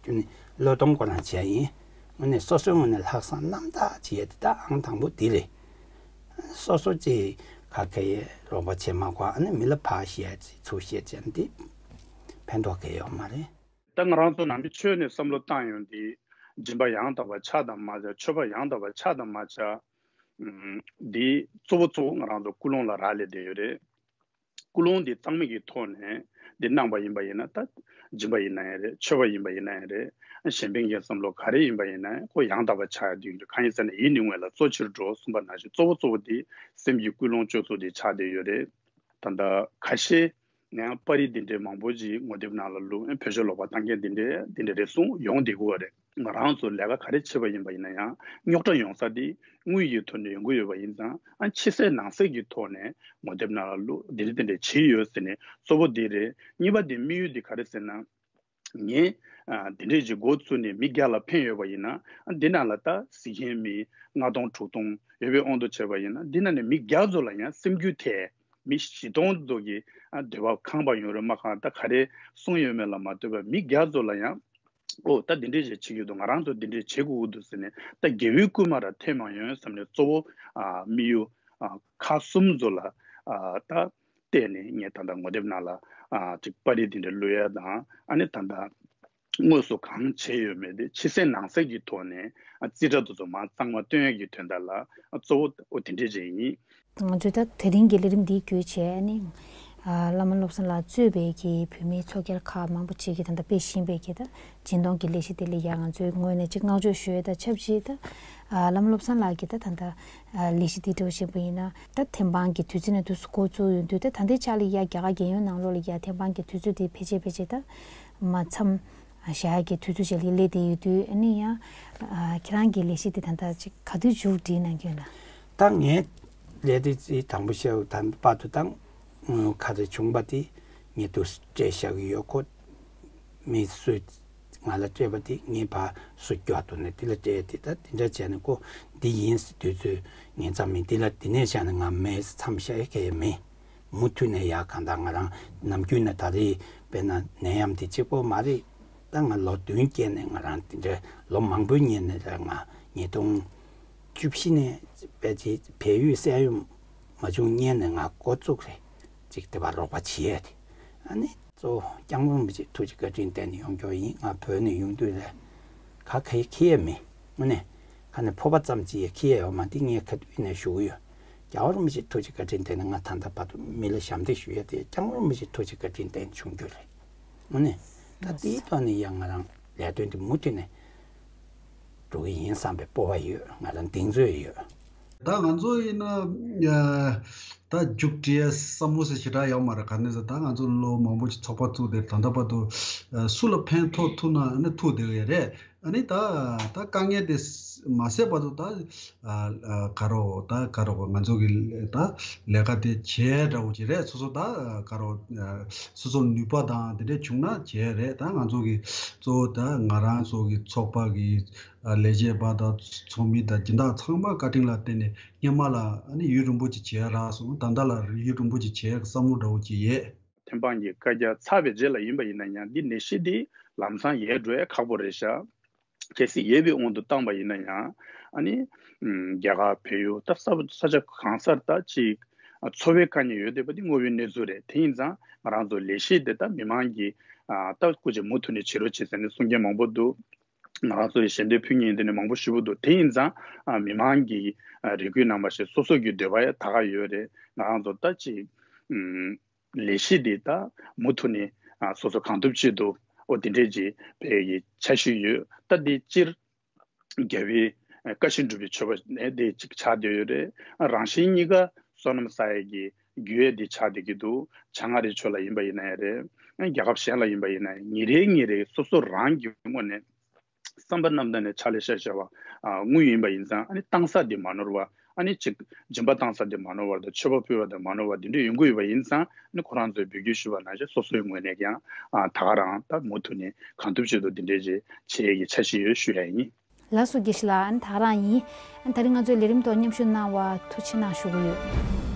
ཀྱི་ནི་བློས་གཏོང་ཁོ་རང་བྱས་ཡིན། དངོས་གནས་སོ་སོའི་ངོས་ནས་ལྷག་བསམ་རྣམ་དག་བྱེད་ཡས་དེ་ད་ཨང་དང་པོ་དེ་རེད། སོ་སོ་ཅིག་ ག་གེ་རོགས་པ་བྱེད་མ་དགོས། ཨ་ནི་མི་ལ་ཕར་བཤད་ཚུར་བཤད་བྱས་ན་འདི་ཕན་ཐོགས་གང་ཡང་ཡོད་མ་རེད། ད་ང་རང་ཚོ་ནང་པའི་ཆོས་ནས་བསམ་བློ་བཏང་ཡོང་དུས། སྦྱིན་པ་ཡང་དག་པ་ཕྱག་དང་མ་བྱ། མཆོད་པ་ཡང་དག་པ་ཕྱག་དང་མ་བྱ། ཨུམ། འདི་གཙོ་བོ་གཙོ་བོ་ང་རང་ཚོ་ཀུན་སློང་ལ་རག་ལས་བསྡད་ཡོད་རེད། ཀུན་སློང་འདི་གཙང་མའི་གི་ཐོག་ནས་འདི་གནང་བ་ཡིན་པ་ཡིན་ན། ད་སྦྱིན་པ་ཡིན་ན་ཡང་རེད། མཆོད་པ་ཡིན་པ་ཡིན་ན་ཡང་རེད། གཞན་ཕན་གྱི་བསམ་བློ་ག་རེ་ཡིན་པ་ཡིན་ན་ཁོ་ཡང་དག་པ་ཆགས་ཡ་དུས། གང་ཡིན་ཟེར་ན་ཡིད་ནི་སྔོན་ལ་གཙོ་ཆེར་འགྲོ་གསུངས་པ་ནང་བཞིན། གཙོ་བོ་གཙོ་བོ་འདི་སེམས་ཀྱི་ཀུན་སློང་སྤྱོད་ཚུལ་འདི་ཆགས་བསྡད་ཡོད་རེད། ད་ལྟ་ཁ་ཤས་ནས་པར་རིས་འདི་འདྲའི་མང་པོ་ཅིག་ངོ་དེབ་ནང་ལ་བླུགས། བོད་ཆས་ལོག་པ་བཏང་མཁན་འདི་འདྲའི་འདི་འདྲ་རེ་ཟུང་ཡོང་བསྡད་ཀྱི་ཡོད་རེད། ང་རང་ཚོ་ལས་ཀ་ག་རེ་བྱེད་པ་ཡིན་པ་ཡིན་ན་ཡང་། རྙོག་དྲ་ཡོང་ས་དེ་དངུལ་གྱི་ཐོག་ནས་ཡོང་གི་ཡོད་པ་ཡིན་ཙང་། ཨ། ཕྱི་གསལ་ནང་གསལ་གྱི་ཐོག་ནས་ངོ་དེབ་ནང་ལ་བླུགས། འདི་འདྲ་འདི་འདྲ་བྱས་ཡོད་ཟེར་ནས། གཙོ་བོ་འདི་རེད། གཉིས་པ་དེ་དམིགས་ཡུལ་དེ་ག་རེ་ཟེར་ན། ངས། ཨ། འདི་འདྲས་ཅིག་འགོ་བཙུགས་ནས་མི་བརྒྱ་ལ་ཕན་ཡོད་པ་ཡིན་ན། ཨ། འདི་ནང་ལ་ད་གཟིགས་མཁན་མི་ལྔ་སྟོང་དྲུག་སྟོང་ཡོད་པའི་དབང་དུ་བྱས་པ་ཡིན་ན། འདི་ནང་ནས་མི་བརྒྱ་ཚོ་ལ་ཡང་སེམས་འགུལ་ཐེབས། མི་བཞི་སྟོང་ཚོ་གི། ཨ། འདོད་པ་ཁེངས་པ་ཡོང་རེད་མ། གང་ལྟར་ག་རེ་གསུངས་ཡོད་མེད་ལ་མ་ལྟོས་པར། མི་བརྒྱ་ཚོ་ལ་ཡང་། ཨོ། ད་འདི་འདྲས་ཅིག་བྱེད་ཀྱི་འདུག་ང་རང་ཚོ་འདི་འདྲས་བྱེད་དགོས་ཀྱི་འདུག་ཟེར་ནས། ད་དགེ་བའི་བསྐུལ་མ་ར་ཐེབས་མ་ཡོང་བསམ་ནས། གཙོ་བོ། ཨ། དམིགས་ཡུལ། ཨ། ཁག་གསུམ་ཚོ་ལ། ཨ། ད་བལྟས་ནས་ངས་ད་ལྟ་ངོ་དེབ་ནང་ལ། ཨ། ཅིག་པར་རིས་འདི་འདྲ་བླུགས་ཡ་དང་། ཨ་ནི་ད་ལྟ་དངོས་སུ་གང་བྱས་ཡོད་མེད་དེ་ཕྱི་གསལ་ནང་གསལ་གྱི་ཐོག་ནས། ཨ། རྩིས་ཁྲ་དེ་ཚོ་མར་གཙང་མ་སྟོན་ཡ་གི་དོན་དག་ལ། ཨ། གཙོ་བོ་འོ་དེ་འདྲས་ཅིག་ཡིན། ང་ཚོས་ད་དེ་རིང་གི་ལས་རིམ་འདི་བརྒྱུད་བྱས་ནས། ཨ། བླ་མ་བློ་བཟང་ལགས་གཙོས་པའི་གི་བོད་མིའི་ཚོགས་སྒེར་ཁག་མང་པོ་ཅིག་གིས་ད་ལྟ་སྤེལ་བཞིན་པའི་གི་ད་སྦྱིན་གཏོང་གི་ལས་གཞི་དེ་ལ་ཡང་ང་ཚོའི་ངོས་ནས་ཅིག་བསྔགས་བརྗོད་ཞུ་ཡས་དང་ཆབས་ཅིག། ད། ཨ། བླ་མ་བློ་བཟང་ལགས་ཀྱིས་ད་ད་ལྟ། ཨ། ལས་གཞི་འདི་འགྲོ་བཞིན་པ་ཡིན་ན། ད་ཐེམ་སྤང་གི་དུས་ཚོད་ནས་དུས་སུ་འགོ་བཙུགས་ཡོང་དུས། ད་ད་ལྟའི་ཆ་ལ་ཡ་རྒྱ་གར་རྒྱལ་ཡོངས་ནང་ལོགས་ལ་ཡ་ཐེམ་སྤང་གི་དུས་ཚོད་དེ་ཕལ་ཆེར་ཕལ་ཆེར་ད་མ་མཚམས་བཞག་ཡ་གི་དུས་ཚོད་ཅིག་ལ་སླེབས་བསྡད་ཡོད་དུས། ཨ་ནི་ཡང་། ཨ། ཁྱེད་རང་གི་ལས་གཞི་དེ་ད་ལྟ་ཅིག་ག་དུས་མཇུག་སྒྲིལ་གནང་གི་ཡོད་ན། ད་ངས་ལས་དེ་ཅིག་དང་པོ་བཤད་ད་བར་དུ་ད་དངུལ་ག་ཚོད་བྱུང་པ་དེ་ངས་དུ་སྤྲད་བཞག་གི་ཡོད། ཁོ་མི་སུས་ང་ལ་སྤྲད་པ་དེ་ངས་ཕར་སུ་སྐྱོ་དུ་ནས་དེ་ལ་སྤྲད་དེ། ད་དེ་འདྲ་བྱས་ནས་ཁོ་འདི་ཡིན་ཟེར་དུས་ཚོད་ངས་ཙམ་མིན། དེ་ལ་དེ་ནས་བཞག་ནས་ང་མེད་མཚམས་བཞག་ཡ་གང་ཡང་མེད། མུ་མཐུད་ནས་ཡ། གང་ལྟར་ང་རང་ནམ་རྒྱུན་ནས་ད་རེས་དཔེར་ན་ནད་ཡམས་དེ་གཅིག་པོ་མ་རེད། ད་ང་ལོ་བདུན་བསྐྱལ་ནས། ང་རང་དེ་འདྲ་ལོ་མང་པོའི་སྔོན་ནས་རེད། ང་ཉིས་སྟོང་བཅུ་བཞི་ནས་ཕལ་ཆེར་བལ་ཡུལ་གསལ་ཡོང་མ་བྱུང་སྔོན་ནས་ང་འགོ་བཙུགས་རེད། ཅིག་དེ་བར་རོགས་པ་བྱེད་ཡ་དེ། ཨ་ནི་གཙོ་བོ་སྐྱབས་མགོན་རིན་པོ་ཆེ་ཐུགས་རྗེ་བཀའ་དྲིན་བརྟེན་ནས་ཡོང་རྒྱུ་ཡིན། ང་བོད་ནས་ཡོང་དུས་ལ་ག་གེ་ཁྱེར་ཡ་མེད། དངོས་གནས་ཁ་ནས་ཕོར་པ་ཙམ་ཅིག་ཡ་ཁྱེར་ཡ་ཡོད་མ། འདི་ངས་ཁ་དབུས་ནས་ཞུ་གི་ཡོད། རྒྱལ་བ་རིན་པོ་ཆེ་ཐུགས་རྗེ་བཀའ་དྲིན་བརྟེན་ནས་ང་ད་ལྟ་བར་དུ་མི་ལ་ཞབས་འདེགས་ཞུ་ཡ་དེ་སྐྱབས་མགོན་རིན་པོ་ཆེ་ཐུགས་རྗེ་བཀའ་དྲིན་བརྟེན་བྱུང་རྒྱུ་རེད། དངོས་གནས་ད་དེའི་ཐོག་ནས་ཡང་ང་རང་ལས་དོན་དེ་མུ་མཐུད་ནས་འགྲོ་གི་ཡིན་བསམ་པའི་སྤོབས་པ་ཡོད། ང་རང་གདེང་ཚོད་ཡོད། ད་ང་ཚོ་ཡིན་ན། ཨ། ད་མཇུག་སྒྲིལ་ཡ་བསམ་བློ་ཟེར་ཞེ་དྲག་ཡོད་མ་རེད། ག་ནས་ཟེར། ད་ང་ཚོ་ལོ་མང་པོ་ཞིག་ཚོགས་པ་བཙུགས་ཏེ། ད་ལྟ་བར་དུ། ཨ། སུ་ལ་ཕན་ཐོགས་ཐུབ་ན་ཨ་ནི་ཐུག་བསྡད་ཡོད་རེད། ཨ་ནི་ད་ད་དཀའ་ངལ་དེ་མ་སེལ་བར་དུ། ད། ཨ། ཨ། ག་རེ། ད་ག་རེ། ང་ཚོ་གི་ད་ལས་ཀ་དེ་བྱེད་འདྲ་བོ་ཅིག་རེད། སོ་སོ་ད་ག་རེ། ཨ། སོ་སོར་ནུས་པ་དང་དེ་འདྲ་བྱུང་ན་བྱེད་རེད། ད་ང་ཚོ་གི་གཙོ་བོ་ད་ང་རང་ཚོ་གི་ཚོགས་པ་གི། ཨ། ལས་བྱེད་པ་དང་ཚོགས་མི་དང་སྦྱིན་བདག་ཚང་མ་བཀའ་དྲིན་ལ་བརྟེན་ནས་སྔོན་མ་ལ་ཨ་ནི་ཡུན་རིང་པོ་ཅིག་བྱས་རག་སོང་། ད་ལྟ་ལ་ཡུན་རིང་པོ་ཅིག་བྱེད་བསམ་བློ་འདྲ་བོ་ཅིག་ཡོད། ཐེམ་སྤང་གི་བཀའ་རྒྱ་ཚར་བའི་རྗེས་ལ་ཡིན་པ་ཡིན་ན་ཡང་། འདི་ནད་གཞི་འདི་ལམ་སང་ཡལ་འགྲོ་ཡ་ཁག་པོ་རེད་ཤག་གལ་སྲིད་ཡོད་པའི་དབང་དུ་བཏང་བ་ཡིན་ན་ཡང་། ཨ་ནི། ཨམ། རྒྱ་གར་བལ་ཡུལ་ད་ས་ས་ཆ་གང་སར་ད་ཅིག་ཨ། འཚོ་བའི་དཀའ་ངལ་ཡོད་བསྡད་པ་འདི་དངོས་ཡོད་གནས་ཚུལ་རེད། དེ་ཡིན་ཙང་ང་རང་ཚོ་ལས་གཞི་འདི་ད་མི་མང་གི། ཨ། ད་སྐུ་མཁྱེན་མུ་མཐུད་ནས་བྱེད་རོགས་བྱེད་ཟེར་ནས་གསུང་མཁན་མང་པོ་འདུག་ང་རང་ཚོ་ཡི་ཞལ་འདེབས་ཕུལ་མཁན་འདི་ནས་མང་པོ་ཞེ་པོ་འདུག་དེ་ཡིན་ཙང་། ཨ། མི་མང་གི། ཨ། རེ་སྐུལ་གནང་བ་བཞིན་སོ་སོ་གི་འདོད་པ་ཡང་ད་ག་ཡོད་རེད། ང་རང་ཚོ་ད་ཅིག་ཨམ། ལས་གཞི་འདི་ད་མུ་མཐུད་ནས། ཨ། སོ་སོ་གང་ཐུབ་ཅི་ཐུབ། ཨོ། དེ་འདྲས་ཅིག་སྤེལ་གྱི་འཆར་གཞི་ཡོད། ད་འདི་སྤྱིར་རྒྱལ་བའི་བཀའ་བཞིན་སྒྲུབ་པའི་མཆོད་པ་ནས་དེ་ཅིག་ཆགས་བསྡད་ཡོད་རེད། རང་གཞན་གཉིས་ཀ་བསོད་ནམས་བསགས་ཡས་ཀྱི་རྒྱུ་ཡས་དེ་ཆགས་བསྡད་ཀྱི་འདུག་བྱང་ཨ་རིའི་ཕྱོགས་ལ་ཡིན་པ་ཡིན་ན་ཡང་རེད། རྒྱལ་ཁབ་གཞན་ལ་ཡིན་པ་ཡིན་ན་ཡང་། ཉིན་རེ་ཉིན་རེ་སོ་སོ་རང་གི་ངོས་ནས་བསམ་པ་རྣམ་དག་ནས་ཕྱག་ལས་བྱ་བྱ་བ། ཨ། དངུལ་ཡིན་པ་ཡིན་ཙང་། ཨ་ནི་བཏང་ས་དེ་མ་ནོར་བ། ཨ་ནི་ཅིག་སྦྱིན་པ་བཏང་ས་དེ་མ་ནོར་བར་དུ། མཆོད་པ་ཕུལ་བ་དེ་མ་ནོར་བ་དེ་འདྲ་ཡོང་གི་ཡོད་པ་ཡིན་ཙང་། ཨ་ནི་ཁོ་རང་ཚོས་འབོད་སྐུལ་ཞུས་པ་ནང་བཞིན་སོ་སོའི་ངོས་ནས་ཀྱང་། ཨ། ད་ག་རང་ད་མུ་མཐུད་ནས་གང་ཐུབ་ཅི་ཐུབ་དེ་འདྲས་ཅིག་བྱེད་ཡས་ཀྱི་འཆར་གཞི་ཡོད་ཞུ་ཡ་ཡིན། ལགས་སོ། དགེ་བཤེས་ལགས། ཨ་ནི་ད་ག་རང་ཡིན། ཨ་ནི་ད་རིང་ང་ཚོའི་ལས་རིམ་ཐོག་མཉམ་ཞུགས་གནང་བར་ཐུགས་རྗེ་གནང་ཞུ་གི་ཡོད།